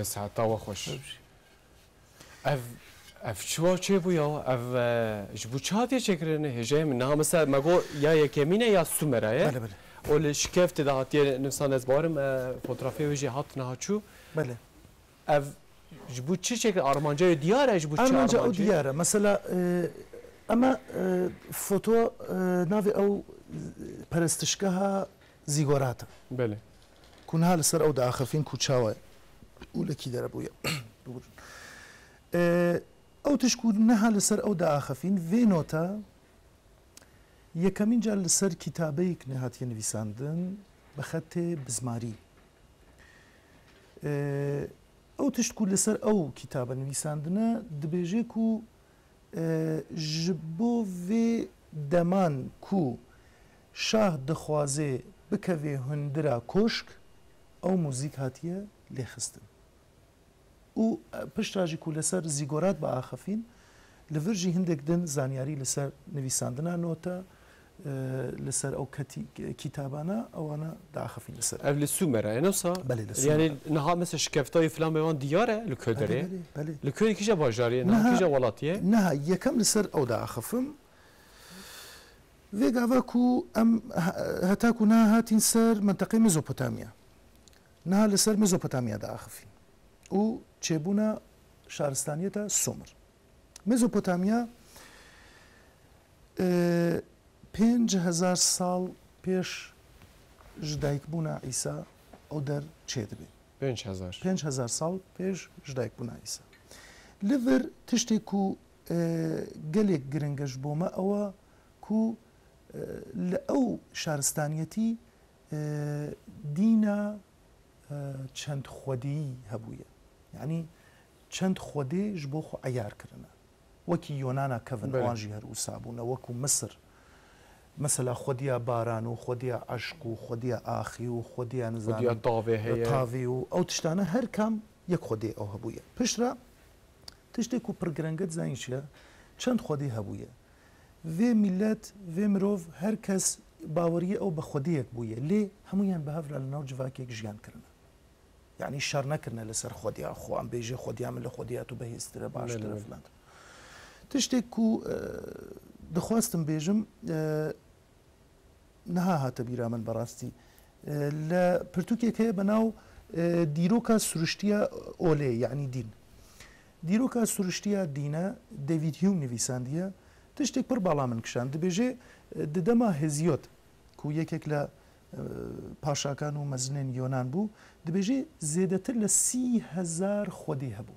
Siheta we xweş. Ev, ev çiwa çêbû ya? Ev, e, ji bo çi hatiye çêkirin? Hêjayê min niha mesela me got ya yekemîn e ya Sumer e. Belê, belê. Û li şikeftê de hatiye nivîsandin, ez bawerim, e, fotografiyê wê jî hat niha çû. Belê. Ev ji bo çi çêkir? Armanca wê diyar e, ji bo çi Armanca ew armancê? Diyar e. Mesela, e, ema, e, foto, e, navê ew, e, perestişgeha Zîgorat e. Belê. Ku niha li ser ew diaxifîn ku çawa ye û li kî dere bûye. Bibûrin. E, ew tişt ku niha li ser ew diaxifîn, vê nota yekemîn car li ser kitabeyek nehatiye nivîsandin bi xetê bizmarî. E, ew tişt ku li ser ew kitabe nivîsandine, dibêje ku, e, ji bo vê deman ku şah dixwaze bikeve hundira koşk, ew muzîk hatiye lêxistin. Û, e, piştre jî ku li ser Zîgorat biaxifîn, li vir jî hindek din zanyarî li ser nivîsandina nota, e, li ser ew ketî-, kitabana, ewana diaxifîn li ser. Ev li Sumer e, ne wisa? Belê, li Sumer. Yanî niha mesela şikefta wî filan be wan diyar e li ku derê? Belê, belê, belê. Li ku kîja bajarî ye, niha kîja welatî ye? Niha yekem li ser ew diaxifim. Vê gava ku em he-, heta ku niha hatîn ser menteqê Mezopotamya. Niha li ser Mezopotamya diaxifîn. Û çêbûna şaristaniyeta Sumer. Mezopotamya, e, pênc hezar sal pêş ji dayikbûna Îsa ew der çêdibe. Pênc hezar. Pênc hezar sal pêş ji dayikbûna Îsa. Li vir tiştê ku, e, gelek giring e ji bo me ew e ku, e, li ew şaristaniyetî, e, dîna, e, çend xwediyî hebûye. Yanî çend xwedê ji bo xwe eyar kirine. Wekî Yonana kevin, Belê. Wan jî her wisa bûne, wekû Misir. Mesela xwediya baran û xwediya eşq û xwediya axî û xwediya, nizanim, Xwediya tavê heye. Tavê û ew tiştane her kam yek xwedê ew hebûye. Piştre tiştê ku pir giring e, dizanî çi ye? Çend xwedê hebûye. Vê milet, vê mirov, her kes baweriyê ew bi xwediyek bûye. Lê hemûyan bi hev re li nav civakek jiyan kirine. Yanî şer nekirine li ser xwediya xwe. Em bêjê xwediya min li xwediya tu bihêztir e, baştir e, Belê, belê. Filan. Tiştek ku, e, dixwastim bêjim, e, niha hate bîra min berastî. E, li pirtûkek heye bi nav, e, dîroka siruştiya olê, yanî dîn. Dîroka siruştiya dîne David Hume nivîsandiye. Tiştek pir bala min kişand. Dibêje, e, di dema Heziyot, ku yekek li, e, paşakan û mezinên Yonan bû, dibêje zêdetir li sî hezar xwedî hebû.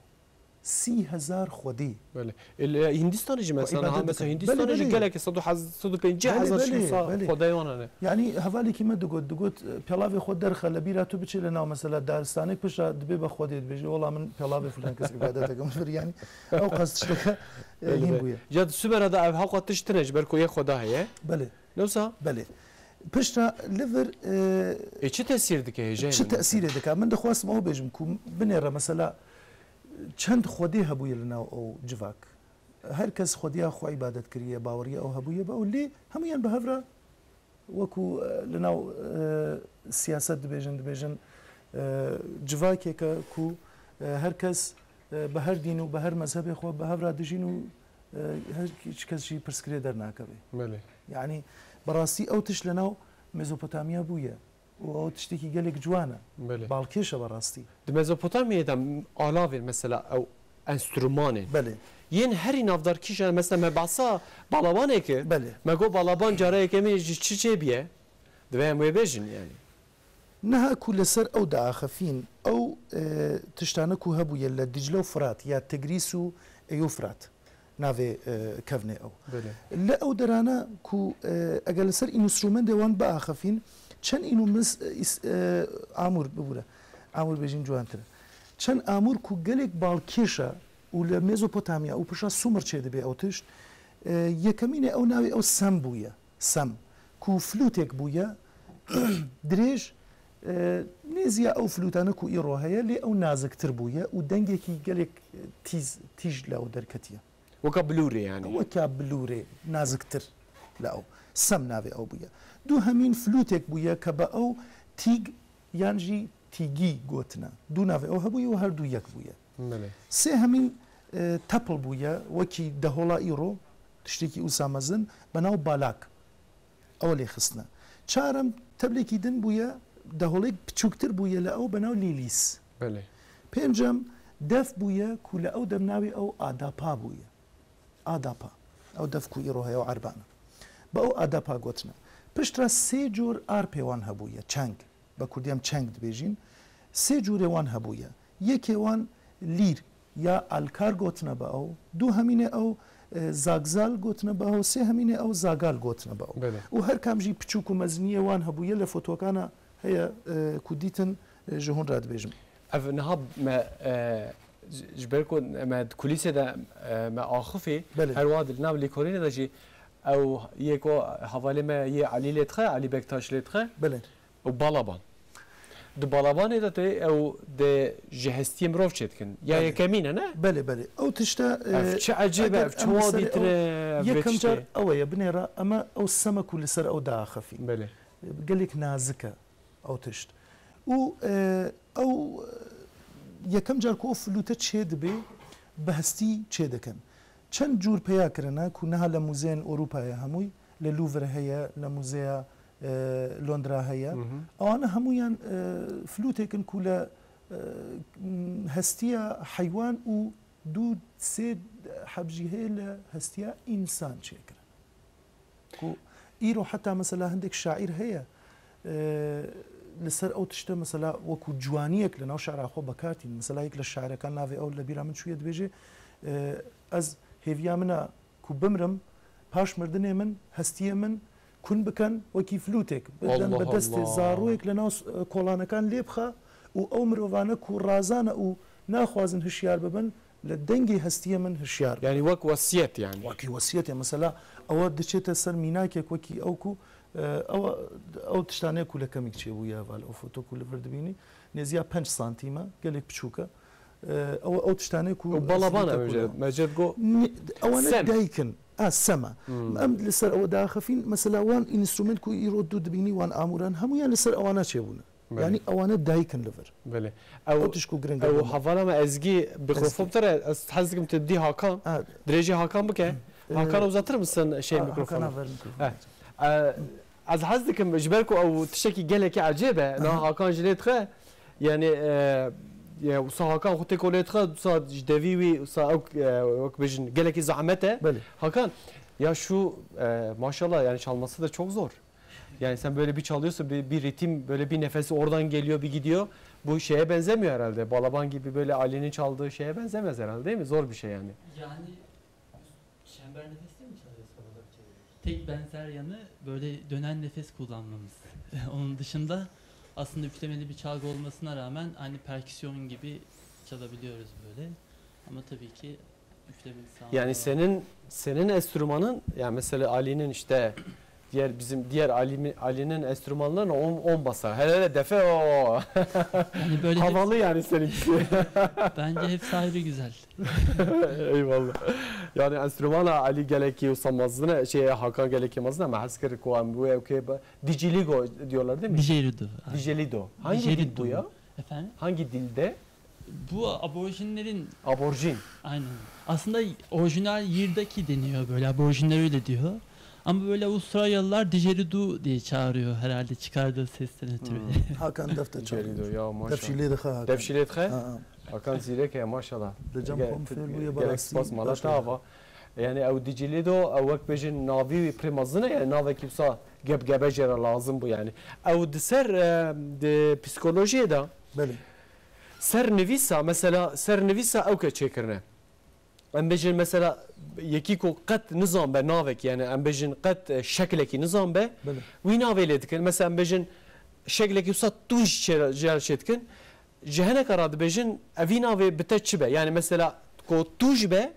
Sî hezar xwedî. Belê. E, li Hindistanê jî mesela, Xwe niha îbadet mesela dikin. Hindistanê Belê, jî belê. Gelek e, sed û hezar, sed û pêncî hezar Belê, belê, jî wisa belê. Xwedayê wan hene. Yanî hevalekî me digot, digot, e, pelavê xwe derxe, li bîra tu biçe li nav mesela daristanek, piştre dibê be xwedê, dibêje, wela min pelavê filan kes îbadet dikim. Yanî ew qas tişteke, e, Belê, hîn belê. Bûye. Ya di Sumera de ev hewqa tişt tune ji ber ku yek xweda heye. Belê. Ne wisa? Belê. Piştre li vir, e, Ê çi tesîr dike hêjayê çi min? Tesîrê dike? Min dixwastim ew bêjim ku binêre mesela çend xwedê hebûye li nav ew civak. Her kes xwediya xwe îbadet kiriye, baweriya ew hebûye be û lê hemûyan bi hev re wekû, e, li nav, e, siyaset dibêjin, dibêjin, e, civakeke ku, e, her kes, e, bi her dîn û bi her mezhebê xwe bi hev re dijîn û, e, her çi kes jî pirsgirê dernakeve. Belê. Yanî bi rastî ew tişt li nav Mezopotamya bûye û ew tiştekî gelek ciwan e. Belê. Balkêş e bi rastî. Di Mezopotamyayê de alavên mesela ew enstrûmanên Belê. Yên herî navdar kîjan, mesela me behsa balabanê kir. Belê. Me got balaban cara yekemîn ji çi çêbûye? Divê em wê bêjin yanî. Niha ku li ser ew diaxifîn, ew, e, tiştane ku hebûye li Dicle û Firat ya Tigrîs û Eyûfrat navê, e, kevnê ew. Belê. Li ew derana ku, e, eger li ser înstrûmendê wan biaxifîn, çend înûmis, e, îs-, e, amûr bibûre. Amûr bêjin ciwantir e. Çend amûr ku gelek balkêş e û li Mezopotamya û pişa Sumer çêdibe ew tişt, e, yekemînê ew navê ew Sem bûye. Sem, ku flûtek bûye, dirêj, e, nêzî ya ew flûtane ku îro heye, lê ew naziktir bûye û dengekî gelek, e, tîz, tîj li ew derketiye. Weka bilûrê yanî. Weka bilûrê naziktir li ew. Sem navê ew bûye. Duhemîn flûtek bûye ke bi ew tîg yan jî Tîgî gotine. Du navê ew hebûye û her du yek bûye. Belê. Sêhemîn, e, tepl bûye, wekî dehola îro, tiştekî wisa mezin, bi nav balak. Ew lê xistine. Çarem teblekî din bûye, deholek piçûktir bûye li ew, bi nav lîlîs. Belê. Pêncem def bûye ku li ew dem navê ew adapa bûye. Adapa. Ew def ku îro heye û erban e. Bi ew adapa gotine. Piştre sê cor arpê wan hebûye, çeng. Bi kurdî em çeng dibêjin. Sê cûrê wan hebûye. Yekê wan lîr ya alkar gotine bi ew. Du hemînê ew, e, zagzal gotine bi ew. Sê hemînê ew zagal gotine bi ew. Belê. Û her kam jî piçûk û meziniyê wan hebûye, li fotokana heye, e, ku dîtin, e, ji hûn re dibêjim. Ev niha me, e, ji, ji ber ku me di kulîsê de, e, me axifî, Belê. Her wiha di nav lêkolînê de jî ew yê ku hevalê me yê Elî lê dixe, Elî Bektaş lê dixe Belê. û balaban. Di balabanê de tê ew dê ji hestiyê mirov çêdikin. Ya Belê. Yekemîn e, ne? Belê, belê. Ew tişte, e, Ev çi ecêb e, eger ev çi em li wa ser dîtine, ew ev vê yekem car tiştê. Ew ê binêre, eme ew seme ku li ser ew diaxifîn. Belê. Gelek nazik e ew tişt. Û, e, ew, e, yekem car ku ew flûte çê dibe, bi hestî çê dikin. Çend cûr peya kirine ku niha li muzeyên Ewropayê hemûy, li Louvre heye, li muzeya, e, Londra heye. Mhm. Ewana hemûyan, e, flûtêk in ku li, e, hestiya heywan û du sê heb jî heye li hestiya însan çêkirin. Ku îro heta mesela hindek şaîr heye, e, li ser ew tişte mesela wekû ciwaniyek li nav şi'ra xwe bekar tînin. Mesela yek li şairekan navê ew li bîra min çûye dibêje, e, ez hêviya min e ku bimrim, paş mirdinê min, hestiyê min kun biken wekî flûtêk. Bidin Allah bi destê Allah. zaroyek li nav, e, kolanekan lê bixe û ew mirovane ku razan e û naxwazin hişyar bibin, li dengê hestiyê min hişyar bibin. Yani wek wesiyet yani. Wekî wesiyetê, mesela, ewa diçête ser mînakek wekî ew ku, e, ewa, ew tiştanê ku li kemîk çêbûye heval, ew foto ku li vir dibînî, nêziya penc santîm e, gelek piçûk e. E, ew, ew tiştanê ku Ew balaban ez e hûn önce. têkû Meced go Ne, ewana Sem. daykin. A, sema. Hmm. Em li ser ewa diaxifîn, mesela wan instrument ku îro du dibînî, wan amûran, hemûyan li ser ewana çêbûne. Belê. Yani ewana daykin li vir. Belê. Ew Ew, tişt ku giring e ew bûne. Hevala me Ezgî, Ezgî. Mikrofon tire, ez hez dikim tu dî Hakan. Ha, Dirêjî Hakan bike. e, Hakan uzatır mısın şey ha, mikrofonu? Hakana ver mikrofonu. He. E, ez hez dikim, ji ber ku ew tiştekî gelekî ecêb e, na Aha. Hakan jî lê dixe, yani, e, ya, wisa Hakan xwe têko lê dixe, wisa ji devî wî, wisa ew, e, wek bêjin, gelekî zahmet e. Belê. Hakan, ya şu, e, maşallah, yani çalması da çok zor. Yani sen böyle bir çalıyorsun, bir, bir ritim, böyle bir nefesi oradan geliyor, bir gidiyor. Bu şeye benzemiyor herhalde. Balaban gibi böyle Ali'nin çaldığı şeye benzemez herhalde, değil mi? Zor bir şey yani. Yani çember nefesle mi çalıyorsun? Tek benzer yanı böyle dönen nefes kullanmamız. Onun dışında aslında üflemeli bir çalgı olmasına rağmen aynı perküsyon gibi çalabiliyoruz böyle. Ama tabii ki üflemeli sağlamda Yani var. senin senin enstrümanın, yani mesela Ali'nin işte diğer, bizim diğer Ali, Ali'nin enstrümanlarına on, on basar. Hele hele defe o. Yani böyle hep- Havalı yani seninkisi. Bence hepsi ayrı güzel. Eyvallah. Yani enstrümana Ali gelekî wisa mezin e, şey, Hakan gelekî mezin e, me hez kir ku em wê ew kê be-, Didgeridoo diyorlar değil mi? Didgeridoo. Didgeridoo. Hangi dil bu Didgeridoo. Ya? Efendim? Hangi dilde? Bu aborjinlerin Aborjin. Aynen. Aslında orijinal Yirdaki deniyor böyle. Aborjinler öyle diyor. Ama böyle Avustralyalılar didgeridoo diye çağırıyor herhalde çıkardığı sesten ötürü. Hmm. Hakan defte çalıyor. Didgeridoo ya, maşallah. Defşî lê dixe Hakan. Defşî lê dixe? Ha, ha. Hakan zîrek e, maşallah. Li cem Ge-, xwe min fêr bûye, gerek belasî spas mala baş te ava. Yani ew Didgeridoo, ew wek bêjin navî wî pir mezin e, yani navekî wisa gebgebe jê re lazim bû yani. Ew di ser, e, di psîkolojiyê de Belê. Sernivîsa, mesela sernivîsa ew ke çêkirine. Em bêjin mesela yekî ku qet nizan be navek, yani em bêjin qet, e, şeklekî nizan be, Belê. wî navê lê dikin. Mesela em bêjin şeklekî wisa tûj çê-, jê re çêdikin. Ji heneka re dibêjin, evî navê bi te çi be? Yani mesela ku tûj be,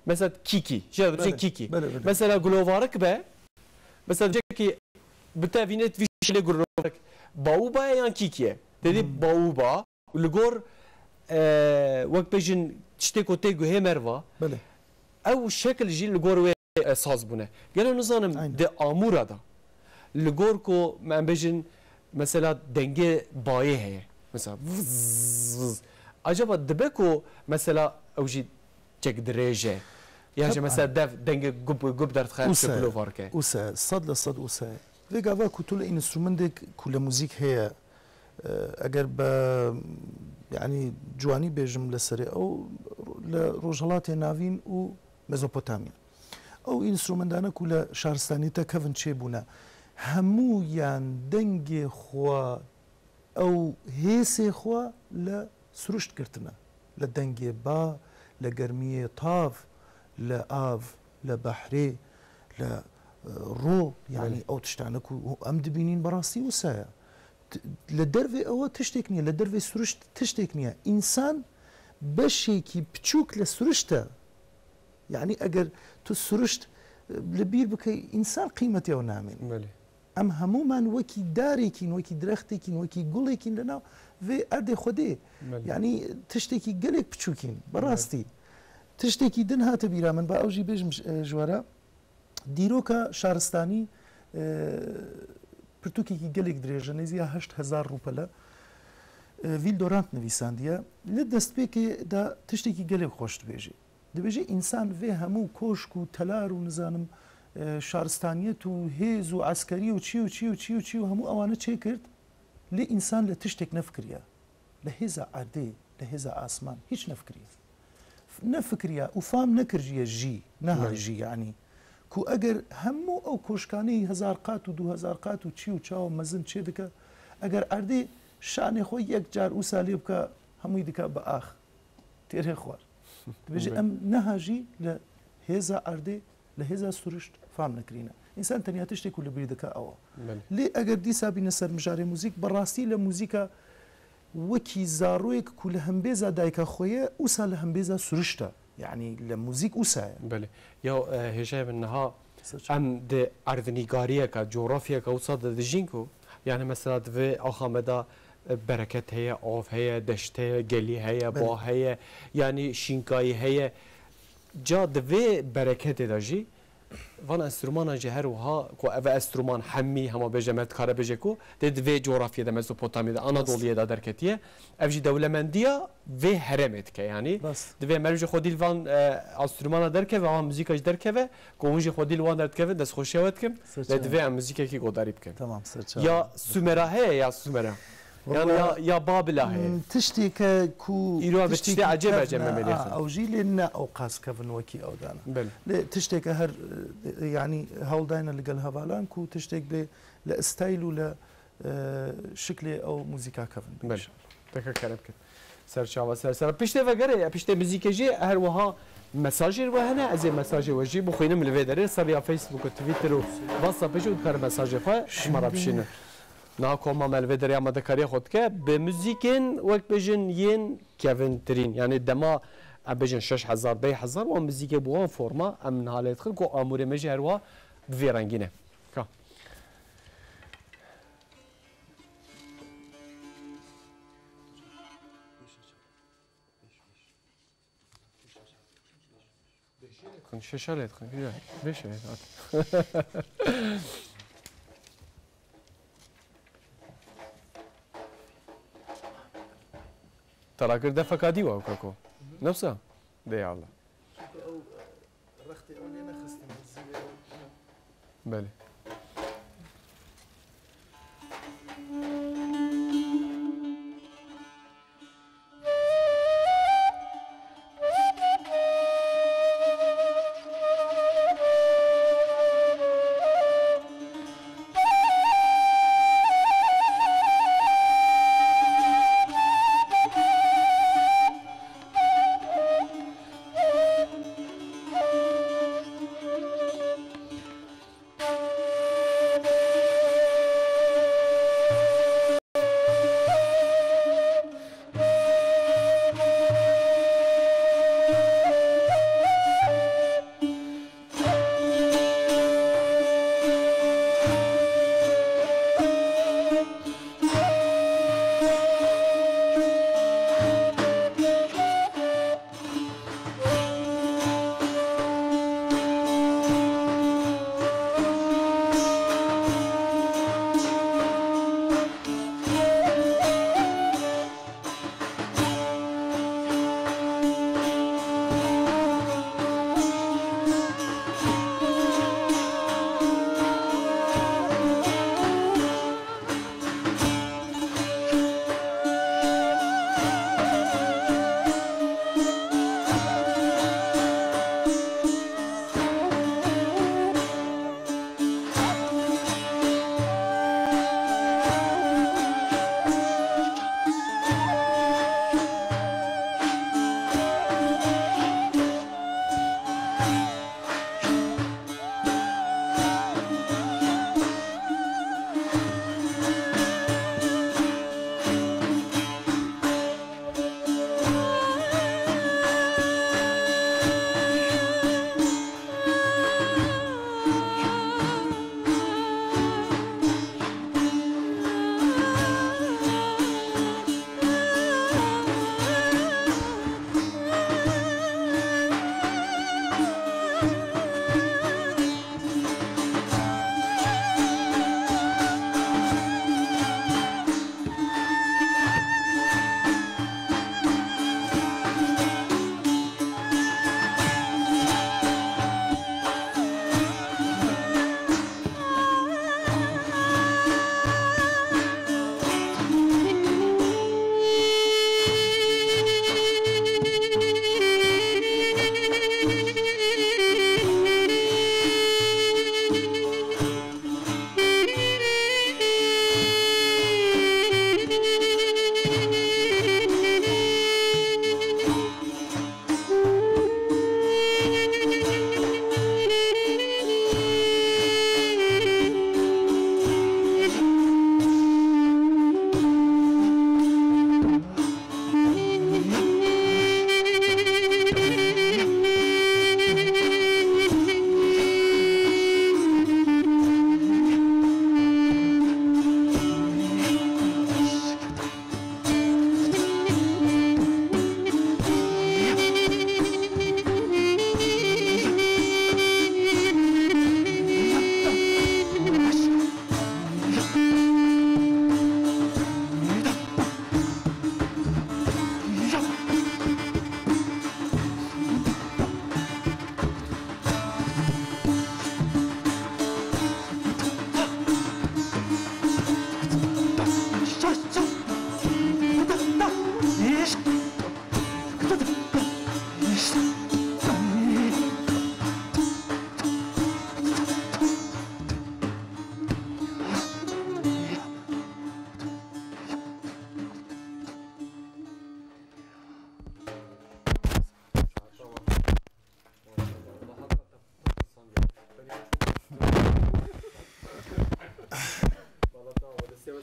mesela kîkî, jê re dibêjin Belê, kîkî. belê, belê. Mesela gulovarik be, mesela dibêje ki bi te vînet vî şilê gulovarik baûba ye yan kîkî ye? Te dî Hmm. Baûba. Li gor, e, wek bêjin tiştê ku tê guhê merva, Belê. ew şekil jî li gor wê, e, saz bûne. Gelo nizanim Aynen. Di amûra de, li gor ku em bêjin mesela dengê bayê heye. Mesela vız, vız. Acaba dibe ku mesela ew jî çek dirêj e? Ya jî Teb'en. Mesela dev dengê gub gub derdixe Wisa, şekilo farke. Wisa, sed le sed wisa. Vê gava ku tu li înstrumendek ku li muzîk heye, e, eger be, yanî ciwanî bêjim li serê ew, li Rojhelatê Navîn û Mezopotamya. Ew înstrumendane ku li şaristaniyê te kevin çêbûne, hemûyan dengê xwe ew hêsê xwe li siruşt girtine. Li dengê ba, li germiyê tav, li av, li behrê, li, e, ro, yanî Belê. Ew tiştane ku em dibînîn bi rastî wisa ye. T-, li dervê ew tiştek niye, li dervê siruşt tiştek niye. Însan beşekî piçûk li siruşt e. Yanî eger tu siruşt, e, li bîr bikey, însan qîmetê ew namîne. Belê. Em hemûman wekî darekîn, wekî dirextekîn, wekî gulekîn li nav vê erdê Xwedê. Belê. Yanî tiştekî gelek piçûkîn, bi Belê. Rastî. Tiştekî din hate bîra min, ba ew jî bêjim ji, ji we re. Dîroka şaristanî, e, pirtûkekî gelek dirêj e, nêzî ya heşt hezar rûpel e. E, Vîl Dorant nivîsandiye. Li destpêkê de tiştekî gelek xweş dibêjî. Dibêje, însan vê hemû koşk û telar û nizanim, e, şaristaniyet û hêz û eskerî û çî û çî û çî û çî û hemû ewane çêkird, lê însan li tiştek nefikiriye. Li hêza erdê, li hêza asman hîç nefikiriye. Nefikiriye û fam nekiriye jî, neha Belê. Jî, yanî. Ku eger hemû ew koşkanî hezar qat û du hezar qat û çî û çawa mezin çê dike, eger erdê şanê xwe yek car wisa lê bike, hemûyî dike bi ax. Têrê xwar. Dibêje, Belê. Em neha jî li hêza erdê, li hêza siruşt fam nekirîne. Însan tenya tiştê ku li bîr dike ew e. Belê. Lê eger dîsa bîne ser mijarê muzîk, bi rastî li muzîka wekî zaroyek ku li hembêza dayika xwe ye, wisa li hembêza siruşt e. Yanî li muzîk wisa ye. Belê. Ya, e, hêjayê min niha Ser çav. Em di erdnîgariyeka, cografyeka wisa de dijîn ku, yani mesela di vê axa me de, e, bereket heye, av heye, deşt heye, gelî heye, Belê. Ba heye, yani şînkayî heye. Ca di vê bereketê de jî van enstrûmanan jî her wiha ku ev enstrûman hemî hema bêje me dikare bêje ku tê di vê cografyê de, Mezopotamyê de, Anadoliyê de derketiye. Ev jî dewlemendiya vê herêmê dike, yanî Rast. Divê meriv jî xwedî li van, e, enstrûmana derkeve, van muzîka jî derkeve, ku hûn jî xwedî li wan derdikevin, destxweşiya we dikim. Ser Lê çav. Divê em muzîkekî godarî bikin. Tamam, ser çav. Ya Sumera heye ya Sumera? Yan Valla, ya, ya Babila heye? Hmm, tiştêke ku Îro bi tiştê tiştêkî ecêb kevne, ecêb me a, bêlêxin. Ew jî lê ne ew qas kevin wekî ew dana. Belê. Lê tiştêke her, e, yanî hewldayne li gel hevalan ku tiştêk bê li stayl û li e, şiklê ew muzîka kevin bê Belê. Înşallah. Deka kerem kir. Ser çava ser ser. Piştê vegerê, piştê muzîkê jî her wiha mesajê we hene. Ez ê mesajê we jî bixwînim li vê derê. Ser ya Facebook û Twitter û WhatsApp jî û dikare mesajê xwe ji me re bişînin. Niha koma me li vê derê amadekariya xwe dike. Bi muzîkên wek bêjin yên kevintirîn. Yanî dema em bêjin şeş hezar, deh hezar wan muzîkê bi wan forma em niha lê dixin ku amûrê me jî her wiha bi vê rengî ne. Ka. Dixin şeşa lê dixin, güzel. Beş evet at. Tera kir defeka dî wa kako. Nefsa? De ya Allah. Rextê ew lê nexistin, zî wê ew. Belê.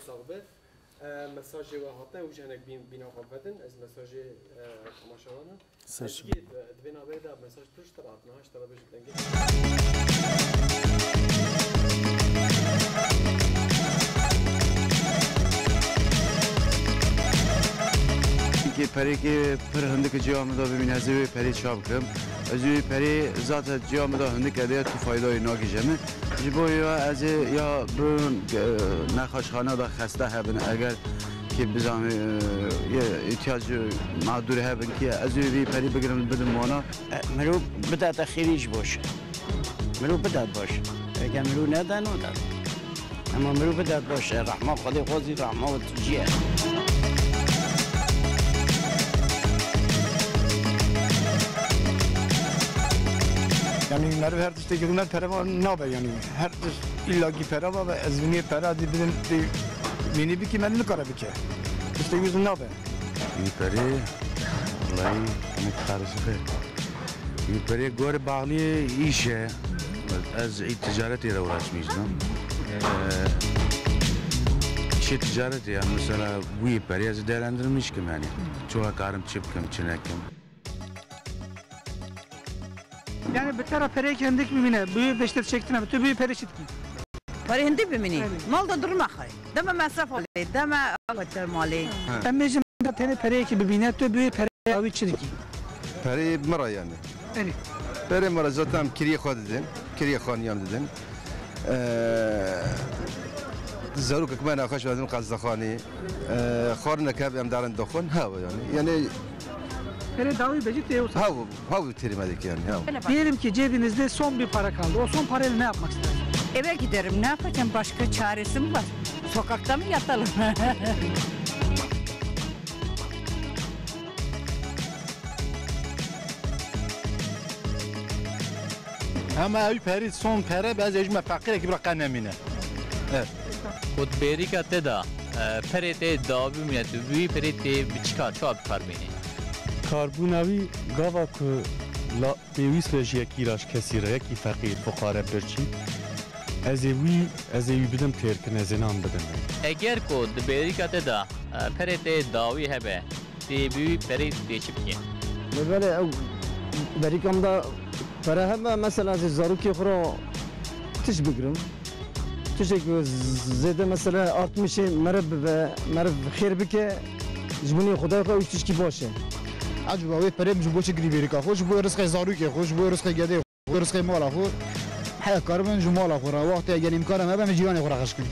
Sax be. E, mesajê we hatine, û ji hinek bîn, bîna xwe vedin, ez mesajê, e, temaşevanan. Ser çi? Ezgî, di, di vê navberê de mesaj pir ji te re hatine, ha, ji te re bêjim dengê. Kê perekê pir hindik ciya min de bimîne, ez ê wê perê ça bikim. Ez ê wê perê zaten ciya min de hindik hebe, tu faydayê nagihîje min. Ji bo ya ez ê ya bin, e, nexweşxane de xeste hebin, eger kê bizanê, e, yê îhtiyacê mağdur hebin kê, ez ê vî perî bigirim bidim wana. E, mirov bidate xêrî ji baş e. Mirov bidat baş e. Eger mirov neda, noda. Ema mirov bidat baş e. Rehma Xwedê xwezî rehma û tijî ye. Yanî meriv her tiştekî rûne pere va nabe yanî. Her tişt îlla kî pere va ve ez vinê pere dî bidin dî vînî bikî me nikare bike. Tiştekî wî nabe. Wî perê, wellahî, hinek karişik e. Wî perê gor bağlî îş e. Ez î ticaretê re uğraşmîştim. Ee, işê ticaretê ya mesela wî perê ez değerlendirmiş kim yani. Çoğu karim çi bikim, çi nekim. Yani bi te re pereyek hindik bimîne, bi wê beştir çektina, bi tu bi wê perê çi dikî? Perê hindik bimînî? Belê. Mal da durma xwe. Deme mesref alê, deme aweter malê. Em bêjin tenê pereyekî bibîne, tu bi wê pereyê wî çi dikî? Perê min re yani. Erê. Perê min re zaten kiriyê xwe didin, kiriyê xaniyan didin. Ee, zarokek me nexweş ve didin qezlexanê. Ee, xwarinek hebe em darin dixwin, hewe yani. Yani Perê dawî bejî tê wisa. Hew, hew têrî me dikî yani, hew. Diyelim ki cebinizde son bir para kaldı. O son parayla ne yapmak istersiniz? Eve giderim. Ne yapacağım? Başka çaresi mi var? Sokakta mı yatalım? Ama ew perî son pere be, ez ê ji me feqîrekî bira qe nemîne. Evet. Ku di bêrîka te de, e, perê te dawî bimîne, tu bi wî perê tê bi çi kar, çawa bi kar bînî? Karbûna wî gava ku la pêwîst be ji yekî re, ji kesî re, yekî feqîr, fuqare, birçî, ez ê wî, ez ê wî bidim têrkin, ez ê nan bidim. Eger ku di bêrîka te de, e, perê te dawî hebe, tê bi wî perê tê çi bikî? Lê belê ew bêrîka min de pere hebe, mesela ez ê zarokê xwe re tişt bigirim. Tiştek zêde mesela artmişê meriv bibe, meriv xêr bike, ji binê Xwedayê xwe ew tişkî baş e. Ecaba wê perê min ji bo çi girî bêrîka xwe? Ji bo rizqê zarokê xwe, ji bo rizqê gedê xwe, rizqê mala xwe. Heya karibin ji mala xwe re, wextê gel îmkana me be, min cîranê xwe re xerc kim.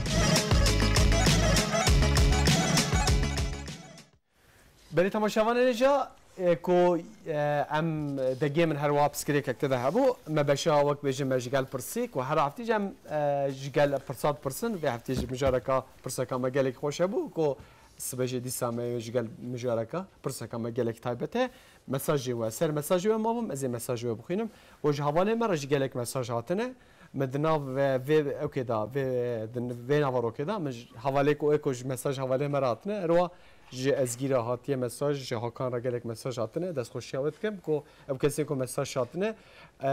Belê temaşevanê hêja, e, ku, e, em dengê min her wiha piskirêkek tê de hebû, me beşa wek bêjin me ji gel pirsî, ku her heftî jî em, e, ji gel pirsa dipirsin, vê heftî ji mijareka pirseka me gelek xweş hebû, ku sibe jî dîsa me ji gel mijareka pirseka me gelek taybet e. Mesajê we, ser mesajê we mabûm, ez ê mesajê we bixwînim. Û ji hevalê me re jî gelek mesaj hatine. Min di nav vê, vê ewkê de, vê, di vê navarokê de, min ji hevalê ku ê ku ji mesaj hevalê me re hatine, erwa ji Ezgî re hatiye mesaj, ji Hakan re gelek mesaj hatine, destxweşiya we dikim ku ew kesên ku mesaj hatine. E,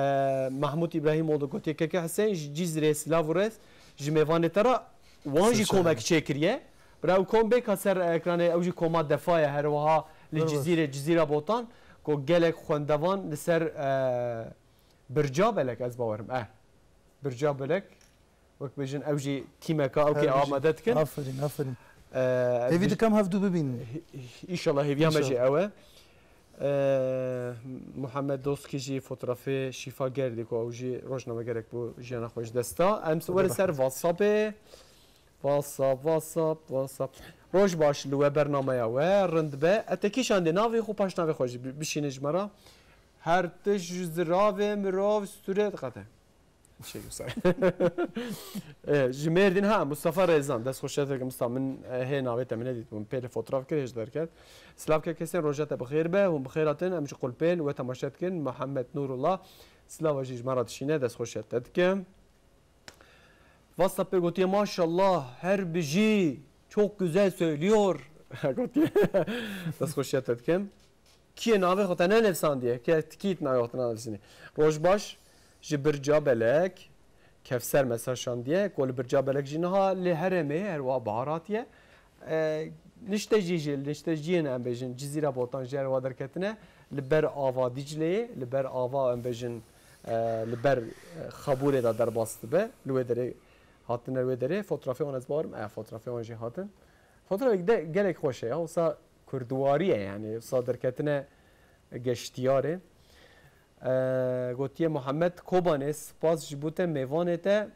Mahmûd Îbrahîmoğlu gotiye, Keke Hüseyin ji Cizrê silav û rêz ji mêvanê te re, wan jî komek çêkiriye. Bira ew kom bê ka ser ekranê, ew jî koma Defa ye, her wiha li Cizîrê, Cizîra Botan, ku gelek xwendevan li ser, e, Birca Belek, ez bawerim, eh. Birca Belek, wek bêjin, ew jî tîmeka, ew kê amade dikin. Aferîn, aferîn. Ee, hêvî dikim hevdû bibînin. Înşallah hêviya me jî ew e. Ee, Muhammed Doskî jî fotografê Şîfa Gerdî ku ew jî rojnamegerek bû, jiyana xwe ji dest da. Em werin ser WhatsAppê. WhatsApp, WhatsApp, WhatsApp. Roj baş, li we bernameya we rind be. Ete kî şandê navê xwe, paş navê xwe jî bi-, bişîne ji me re. Her tişt ji ziravê mirov stûrê diqete. Şey, wisa. E, ji Mêrdîn, ha, Mustafa Rêzan, dest xweş, Mustafa, min, e, hê navê te min nedît, min pê li fotoğraf kir, hêj derket. Silav ke kesên, roja te bi xêr be, hûn bi xêr hatin, em ji Qulpêl we temaşe dikin, Muhammed Nurullah, silava jî ji me re dişîne, dest xweş te dikim. WhatsAppê gotiye, "Maşallah, her bijî, çok güzel söylüyor." Gotiye. Dest xweşiya te dikim. Kiyê navê xwe te nenivsandiye? Kê, kî navê xwe te nenivsînî? Roj baş, ji Birca Belek. Kevser mesaj şandiye, ku li Birca Belek jî niha li herêmê her wiha bahar hatiye. E, niştecî jî, nişteciyên em bêjin, Cizîra Botan jî her wiha derketine, li ber ava Dîcleyê, li ber ava em bêjin, e, li ber, e, Xabûrê de derbas dibe, li wê derê hatine wê derê, fotografê wan ez bawerim, e, fotografê wan jî hatin. Fotografek de gelek xweş e ya, wisa kurdiwarî ye yani, wisa derketine geştiyarê. E, gotiye Muhammed Kobanê, spas ji bo te mêvanê te,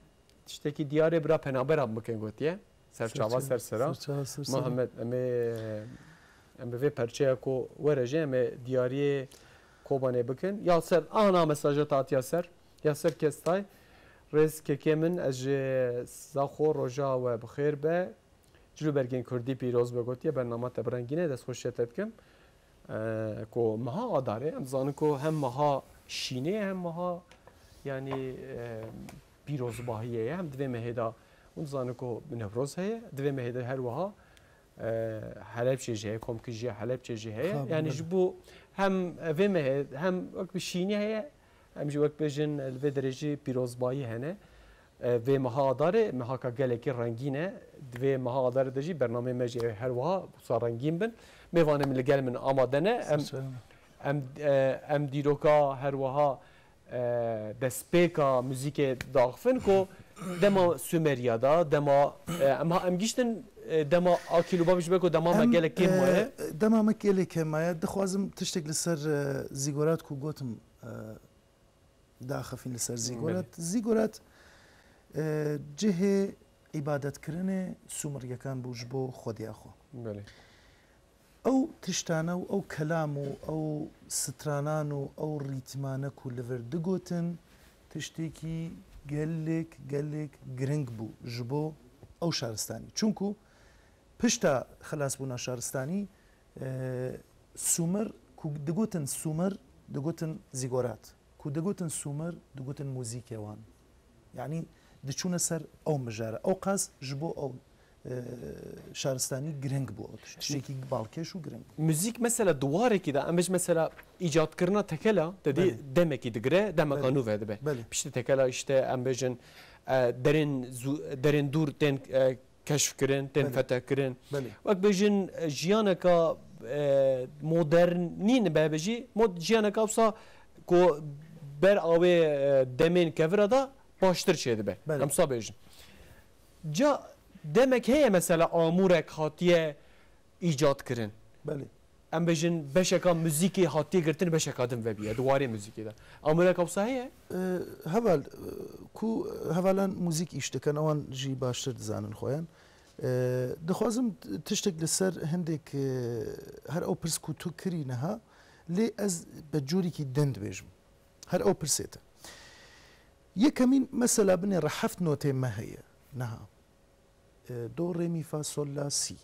tiştekî diyarê bira Penabera bikin gotiye. Ser çava ser sera. Ser çava ser sera. Muhammed, em ê, em bi vê perçeya ku were jî em ê diyariyê Kobanê bikin. Ya ser, ana mesaja te hatiya ser. Ya ser Kestay. Rêz kekê min, ez ji Zaxo, roja we bi xêr be. Cilûbergên Kurdî pîroz be gotiye, bernama te bi rengîn e, destxweşiya te dikim. E, ku meha Adarê, em dizanin ku hem meha şînê ye, hem meha, yanî, e, pîrozbahiyê ye, hem di vê mehê de hûn dizanin ku Newroz heye, di vê mehê de her wiha, e, Helebçê jî heye, komkijiya Helebçê jî heye. Tabii, yanî belê. Ji bo hem vê mehê, hem wek bi şînî heye, em jî wek bêjin li vê derê jî pîrozbayî hene. E, vê meha Adarê, mehaka gelekî rengîn e. Di vê meha Adarê de jî bernameyê me jî her wiha wisa rengîn bin. Mêvanê min li gel min amade ne. Em, Ser çavan. em, e, em dîroka her wiha, e, destpêka muzîkê diaxivin ku dema Sumeriya de, dema, e, em ha, em giştin, e, dema Akîl û Bab ji ber ku dema me Em, gelek kêm e, maye. Dema me gelek kêm maye. Dixwazim tiştek li ser, e, zîgorat ku gotim, e, daxifîn li ser Zîgorat. Belê. Zîgorat, e, cihê îbadetkirinê Sûmeryekan bû ji bo xwediya xwe. Belê. Ew tiştane û ew kelam û ew stranan û ew rîtmane ku li vir digotin, tiştekî gelek, gelek giring bû ji bo ew şaristanî. Çunku pişta xilasbûna şaristanî, e, Sûmer, ku digotin Sûmer, digotin Zîgorat. Ku digotin Sûmer, digotin muzîkê wan. Yanî diçûne ser ew mijara. Ew qas ji bo ew, e, şaristanî giring bû. Ew tişt-, tiştekî balkêş û giring bû. Muzîk mesela di warekî de, em bêjin mesela îcatkirina tekela, te dî Belê. demekî digire, demeka Belê. nû vedibe. Belê. Piştî tekela işte em bêjin, e, derên zû-, derên dûr tên, e, keşf kirin, tên Belê. feteh kirin. Belê. Wek bêjin, e, jiyaneka, e, modernî nibe jî, mod-, jiyaneka wisa ku ber awê, e, demên kevira de baştir çêdibe. Belê. Em wisa bêjin. Ca demek heye mesela amûrek hatiye îcad kirin. Belê. Em bêjin beşeka muzîkê hatiye girtin, beşeka din vebiye, di warê muzîkê de. Amûreka wisa heye? E, heval, e, ku hevalan muzîk îş dikin, ewan jî baştir dizanin xweyan. E, dixwazim tiştek li ser hindek, e, her ew pirs ku tu kirî niha, lê ez bi cûrekî din dibêjim. Her ew pirsê te. Yekemîn mesela binêre heft notê me heye niha. E, do, re, mi, fa, sol, la, si.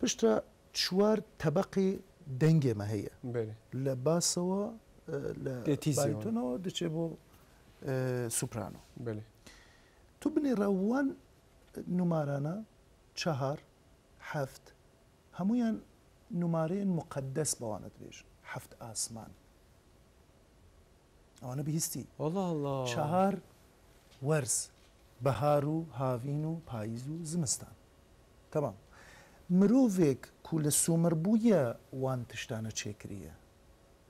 Piştre çwar tebeqê dengê me heye. Belê. Li basewa, e, li Tê tîzî wan. Baritonoo diçe bo, e, soprano. Belê. Tu binêre wan numarana çehar, heft, hemûyan numareyên muqeddes bi wan dibêjin. Heft asman. Ewana bihîstî. Allah Allah. Çehar werz. Behar û havîn û payîz û zimistan. Tamam. Mirovêk ku li Sûmer bûye wan tiştane çêkiriye.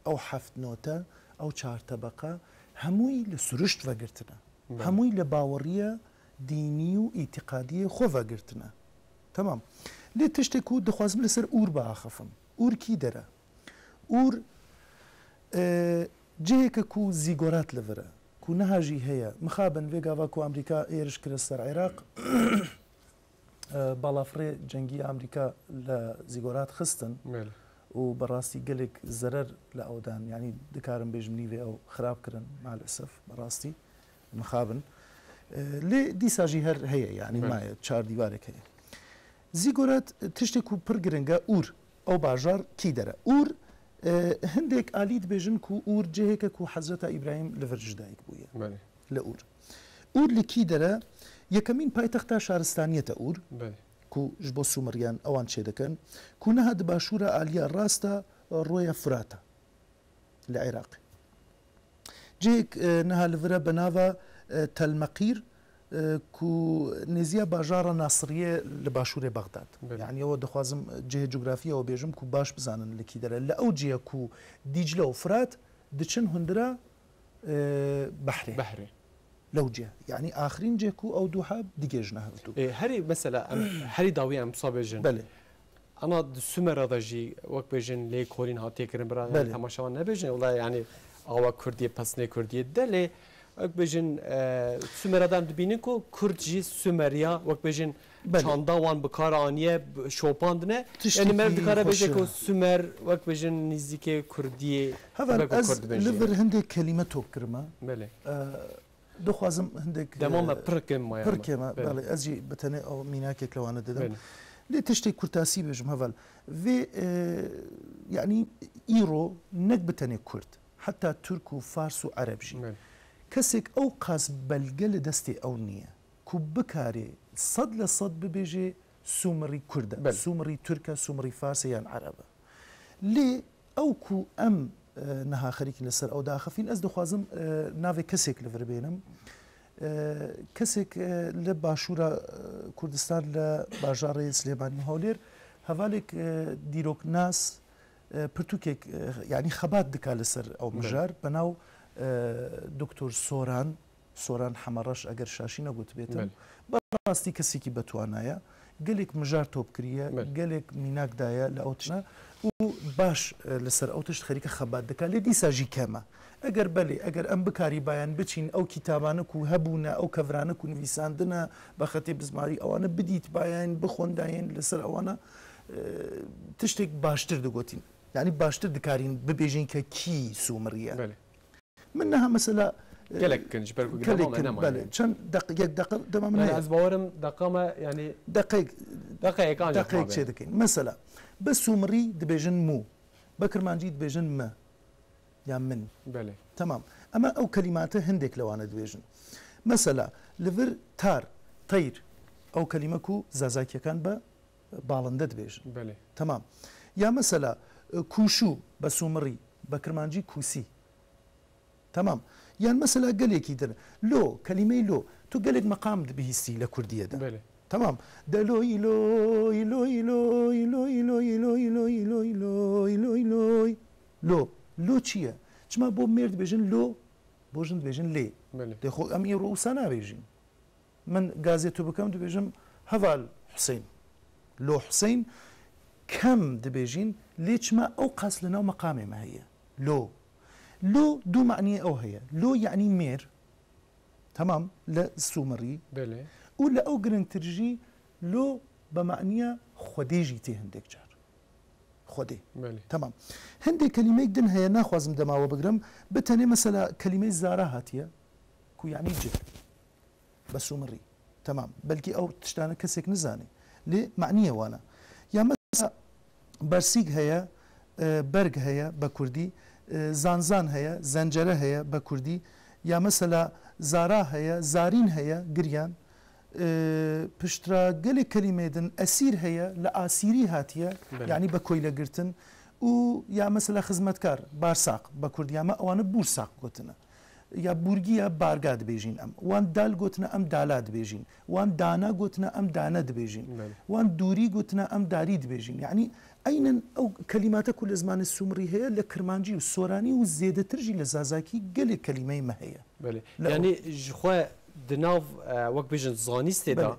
Ew heft note, ew çar tebeqa, hemûyî li siruşt vegirtine. Belê. Hemûyî li baweriya dînî û îtîqadiyê xwe vegirtine. Tamam. Lê tiştê ku dixwazim li ser Ûr biaxifim. Ûr kî der e? Ûr, e, cihêke ku zîgorat li vir e, ku niha jî heye. Mixabin vê gava ku Amerîka êriş kire ser Iraq, e, balafirê cengî ya Amerîka li zîgorat xistin Belê. û bi rastî gelek zerer li ew dan. Yanî dikarim bêjim nîvê ew xirab kirin, maalesef, bi rastî. Mixabin. E, lê dîsa jî her heye, yanî Belê. maye, çar dîvarek heye. Zîgorat, e, tiştê ku pir giring e, Ûr. Ew bajar kî der e? Ûr, e, hindek alî dibêjin ku Ûr cihêke ku Hezreta Îbrahîm li vir ji dayik bûye. Belê. Li Ûr. Ûr li kî der e? Yekemîn paytexta şaristaniyê te Ûr, Belê. ku ji bo Sûmeriyan ewan çêdikin, ku niha di başûra aliya rast e, roya Furata. Li Iraqê. Cihêk, e, niha li vir e bi nava e, Telmeqîr, e, ku nêziya bajara Nasiriyê li başûrê Bexdad. Belê. Yanî ew dixwazim cihê cografî ew bêjim ku baş bizanin li kî dere. Li ew cihê ku Dîcle û Firat diçin hundira, e, behrê. Behrê. Lew cihê. Yanî axirîn cihê ku ew du heb digihêjine hevdû. E, herî mesela em herî dawî em wisa bêjin. Belê. Ana di Sumera de jî wek bêjin lêkolîn hatiye kirin, bira, yanî, belê, temaşevan nebêjin, wela, yanî, awa Kurdiyê, pesnê Kurdiyê de lê wek bêjin, e, Sumera de em dibînin ku Kurd jî Sumeriya, wek bêjin, belê, çanda wan bi kar aniye, b-, şopandine. Yanî meriv dikare bêje ku Sumer wek bêjin nîzîkê Kurdiyê. Heval, wek ez Kurd dibêjin, li vir hindê kelîme top kirime. Belê. E, Dixwazim hindek, dema me, e, pir kêm maye, pir kêm e. Belê. Belê, ez jî bi tenê ew mînakek li wana didim. Belê. Lê tiştê kurtasî bêjim heval. Vê, e, yanî îro nek bi tenê Kurd, heta Tirk û Fars û Ereb jî. Belê. Kesek ew qas belge li destê ew niye ku bikarê sed li sed bibêjê Sûmirî Kurd e, belê, Sûmirî Tirk e, Sûmirî Fars e yan Ereb e. Lê ew ku em, e, niha xerîkî li ser ew daxifîn, ez dixwazim, e, navê kesêk li vir bênim. E, kesêk, e, li başûra, e, Kurdistan, li bajarê Silêmanî û Hewlêr, hevalek, e, dîroknas, e, pirtûkek, e, yanî xebat dike li ser ew, belê, mijar, bi nav, e, Doktor Soran, Soran Hemereş, eger şaşî negotibêtim, belê, bi rastî kesekî betwana ye. Gelek mijar top kiriye, belê, gelek mînak daye li ew tiştine û baş, e, li ser ew tişt xerîke xebat dike. Lê dîsa jî kem e. Eger belê, eger em bikarîbayên biçîn ew kitabane ku hebûne, ew kevirane ku nivîsandine, bi xetê bizmarî ewane bidîtbayên, bixwendayên li ser ewane, e, tiştek baştir digotîn. Yanî baştir dikarîn bibêjin ke kî Sûmirî ye. Belê. Min niha mesela, e, gelek kin, ji ber ku gelek dema me kin, nema, belê, yani. Çend deq-, yek deqe dema min, yani, heye. Ez bawerim deqa me, yani, deqeyek, deqeyek ancak deqeyek mabe çê dikin. Mesela, bi Sûmirî dibêjin mû, bi Kirmancî dibêjin mi ya min. Belê. Tamam. Ama ew kelîmate hindek li wana dibêjin. Mesela, li vir tar, teyr, ew kelîme ku Zazakiyekan bi balinde dibêjin. Belê. Tamam. Ya mesela, e, kûşû, bi Sûmirî, bi Kirmancî kûsî. Tamam. Yan mesela gelekî din. Lo, kelîmeyê lo. Tu gelek meqam dibihîstî li Kurdiyê de. Belê. Tamam. De loy, loy, loy, loy. Lo. Lo çi ye? Çima bo mêr dibêjin lo, bo jin dibêjin lê? Belê. Dê xwe em îro wisa nabêjin. Min gazê tu bikim, dibêjim, heval Husên. Lo Husên, kem dibêjin, lê çima ew qas li nav meqamê me heye? Lo. Lo du maniyê ew heye. Lo yanî mêr, temam, li Sûmirî. Belê. Û li ew giringtir jî lo bi maniya Xwedê jî tê hindek car. Xwedê. Belê. Temam. Hindê kelîmeyek din heye, naxwazim dema we bigirim. Bi tenê mesela kelîmeyê zara hatiye, ku yanî cih. Bi Sûmirî. Temam. Belkî ew tiştane kesek nizane. Lê maniyê wan e. Ya mesela bersîg heye, e, berg heye be kurdî, e, zanzan heye, zencere heye be kurdî. Ya mesela zara heye, zarîn heye, giryan. E, piştre gelê kelîmê din esîr heye, li asîrî hatiye, belê, yanî be koyle girtin. Û ya mesela xizmetkar, barsaq, be kurdî, ya me wana bûrsaq gotine. Ya bûrgiya barga dibêjin em. Wan dal gotine, em dala dibêjin. Wan dana gotine, em dane dibêjin. Belê. Wan dûrî gotine, em darî dibêjin. Yanî eynen ew kelîmate ku li zimanê Sûmirî heye, li Kirmancî û Soranî û zêdetir jî li Zazakî gelek kelîmeyê me heye. Belê. Yanî ji xwe di nav, e, wek bêjin zanîstê de, belê,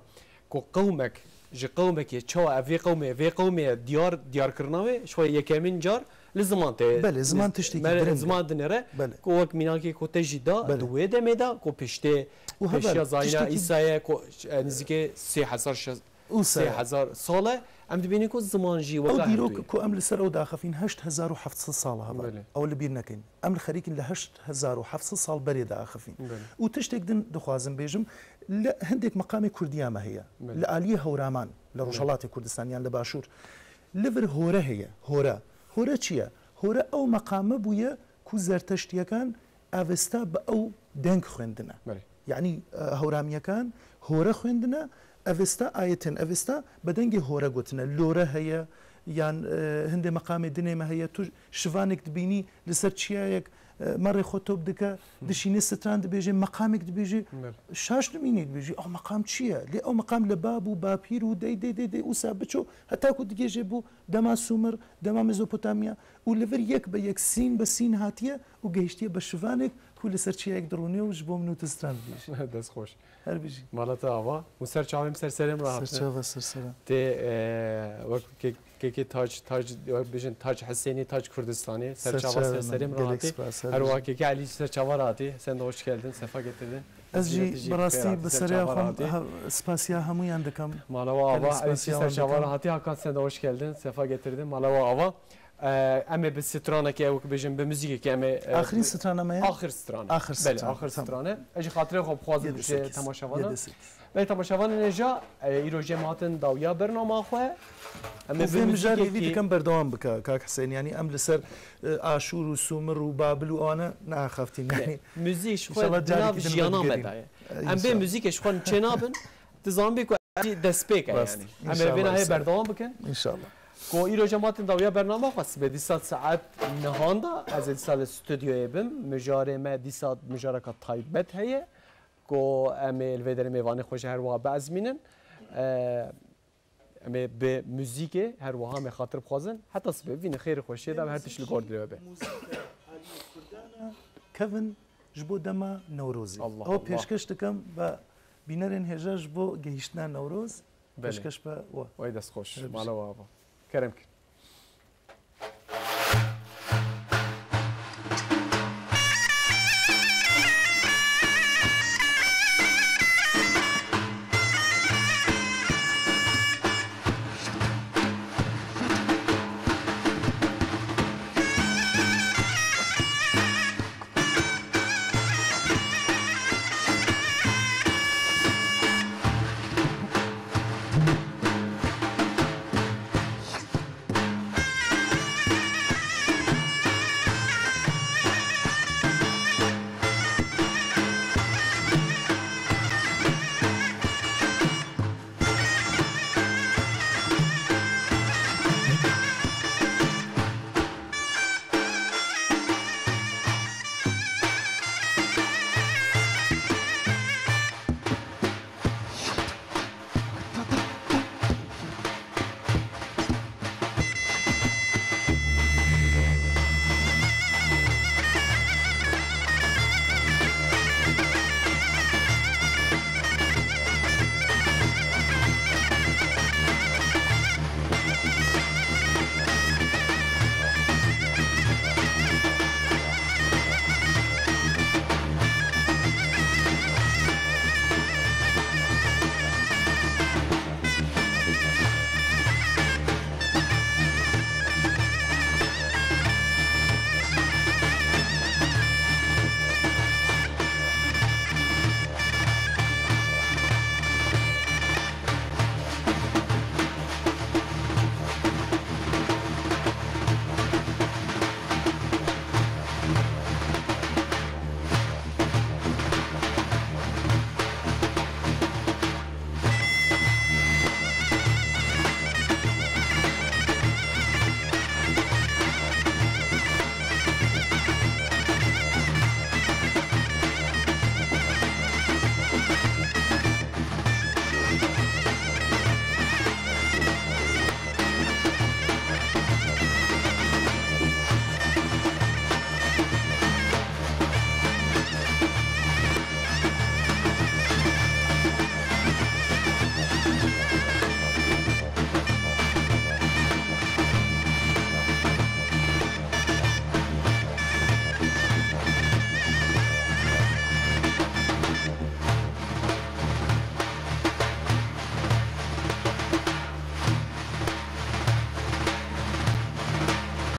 ku qewmek ji qewmekê çawa ev vê qewmê, vê qewmê ye, diyar, diyarkirina wê, ji xwe yekemîn car li ziman tê. Belê, ziman tiştekî giring e. Ziman dinêre, belê, ku wek mînakê ku te jî da, belê, di wê demê de ku piştê, û heval, pêşiya zayîna tiştekî Îsayê ku, e, nizîkê sê hezar şe-, û sê hezar sal e, em dibînin ku ziman jî weka hevdû ye. Ew dîrok ku em li ser ew daxifîn heşt hezar û heft sed sal e heval. Belê. Ew li bîr nekin. Em li xerîkin li heşt hezar û heft sed sal berê daxifîn. Belê. Û tiştek din dixwazim bêjim, li hindek meqamê kurdiya me heye. Belê. Li aliyê Hewraman, li, belê, Rojhelatê Kurdistan yan li Başûr. Li vir hore heye, hore. Hore çi ye? Hore ew meqame bûye ku zerteştiyekan Avesta bi ew deng xwendine. Belê. Yanî, e, Hewramiyekan hore xwendine, Avesta, ayetên Avesta bi dengê hore gotine. Lore heye, yan, e, hindê meqamê dinê me heye. Tu şivanek dibînî li ser çiyayek e, merê xwe top dike, dişîne stran dibêje, meqamek dibêje, şaş dimînî dibêje, ew meqam çi ye? Lê ew meqam li bab û bapîr û dey dey dey dey ûsa biço, heta ku digêje bo dema Sûmer, dema Mezopotamya û li vir yek be yek, sîn be sîn hatiye û gehiştiye be şivanek ku li ser çiyayek dirûne û ji bo min û tu stran dibêje. Dest xweş. Her bijî. Mala te ava. Hûn ser çavê min ser serê min re hatine. Ser çava ser serê. Tê, e, wek ke-, kekê tac, tac, wek bijin tac Hesênî, tac Kurdistanê. Ser çava ser serê min re hatî. Her wiha kekê Elî ser çava re hatî. Sen de hoş geldin, sefa getirdin. Ez jî bi rastî bi serê xwe spasiya hemûyan dikim. Mala we ava, Elî jî ser çava re hatî. Hakan, sen de hoş geldin, sefa getirdin. Mala we ava. Em ê bi stranekê, ew bêjin, bi muzîkekê em ê, e, Axirîn strana me ye? Axir strane. Axir strane. Belê, axir strane. Ez ji xatirê xwe bixwazim ji temaşevanan. Belê, temaşevanên hêja, e, îro jê me hatin dawiya bernama xwe. Em ê bi mijar hêvî dikim berdewam bike, kak Husên. Yanî em li ser, e, Aşûr û Sûmir û Babil û ane neaxeftîn. Yanî muzîk ji xwe di nav jiyana me de ye. Em bê muzîkê ji xwe çê nabin. Tu zanibî ku Destpêk e yanî. Em ê vê nahê berdewam bikin. Înşallah. Ku îro jematin dawiya bernama xwe sibê dîsa saet nehan da ez ê dîsa li stûdyoyê bim. Mijarê me dîsa mijareka taybet heye. Ku em ê li vê derê mêvanê xwe jî her wiha biezmînin. Em ê bi muzîkê her wiha em ê xatir bixwazin. Heta sibê bivînin xêrê xweşiyê de her tişt li gor dilê we be. Kevin ji bo dema Newrozê. Ew pêşkeş dikim be bînerên hêja ji bo gehiştina Newroz. Belê. Pêşkeş be we. Wey dest xweş. Mala we ava. Kerem kir.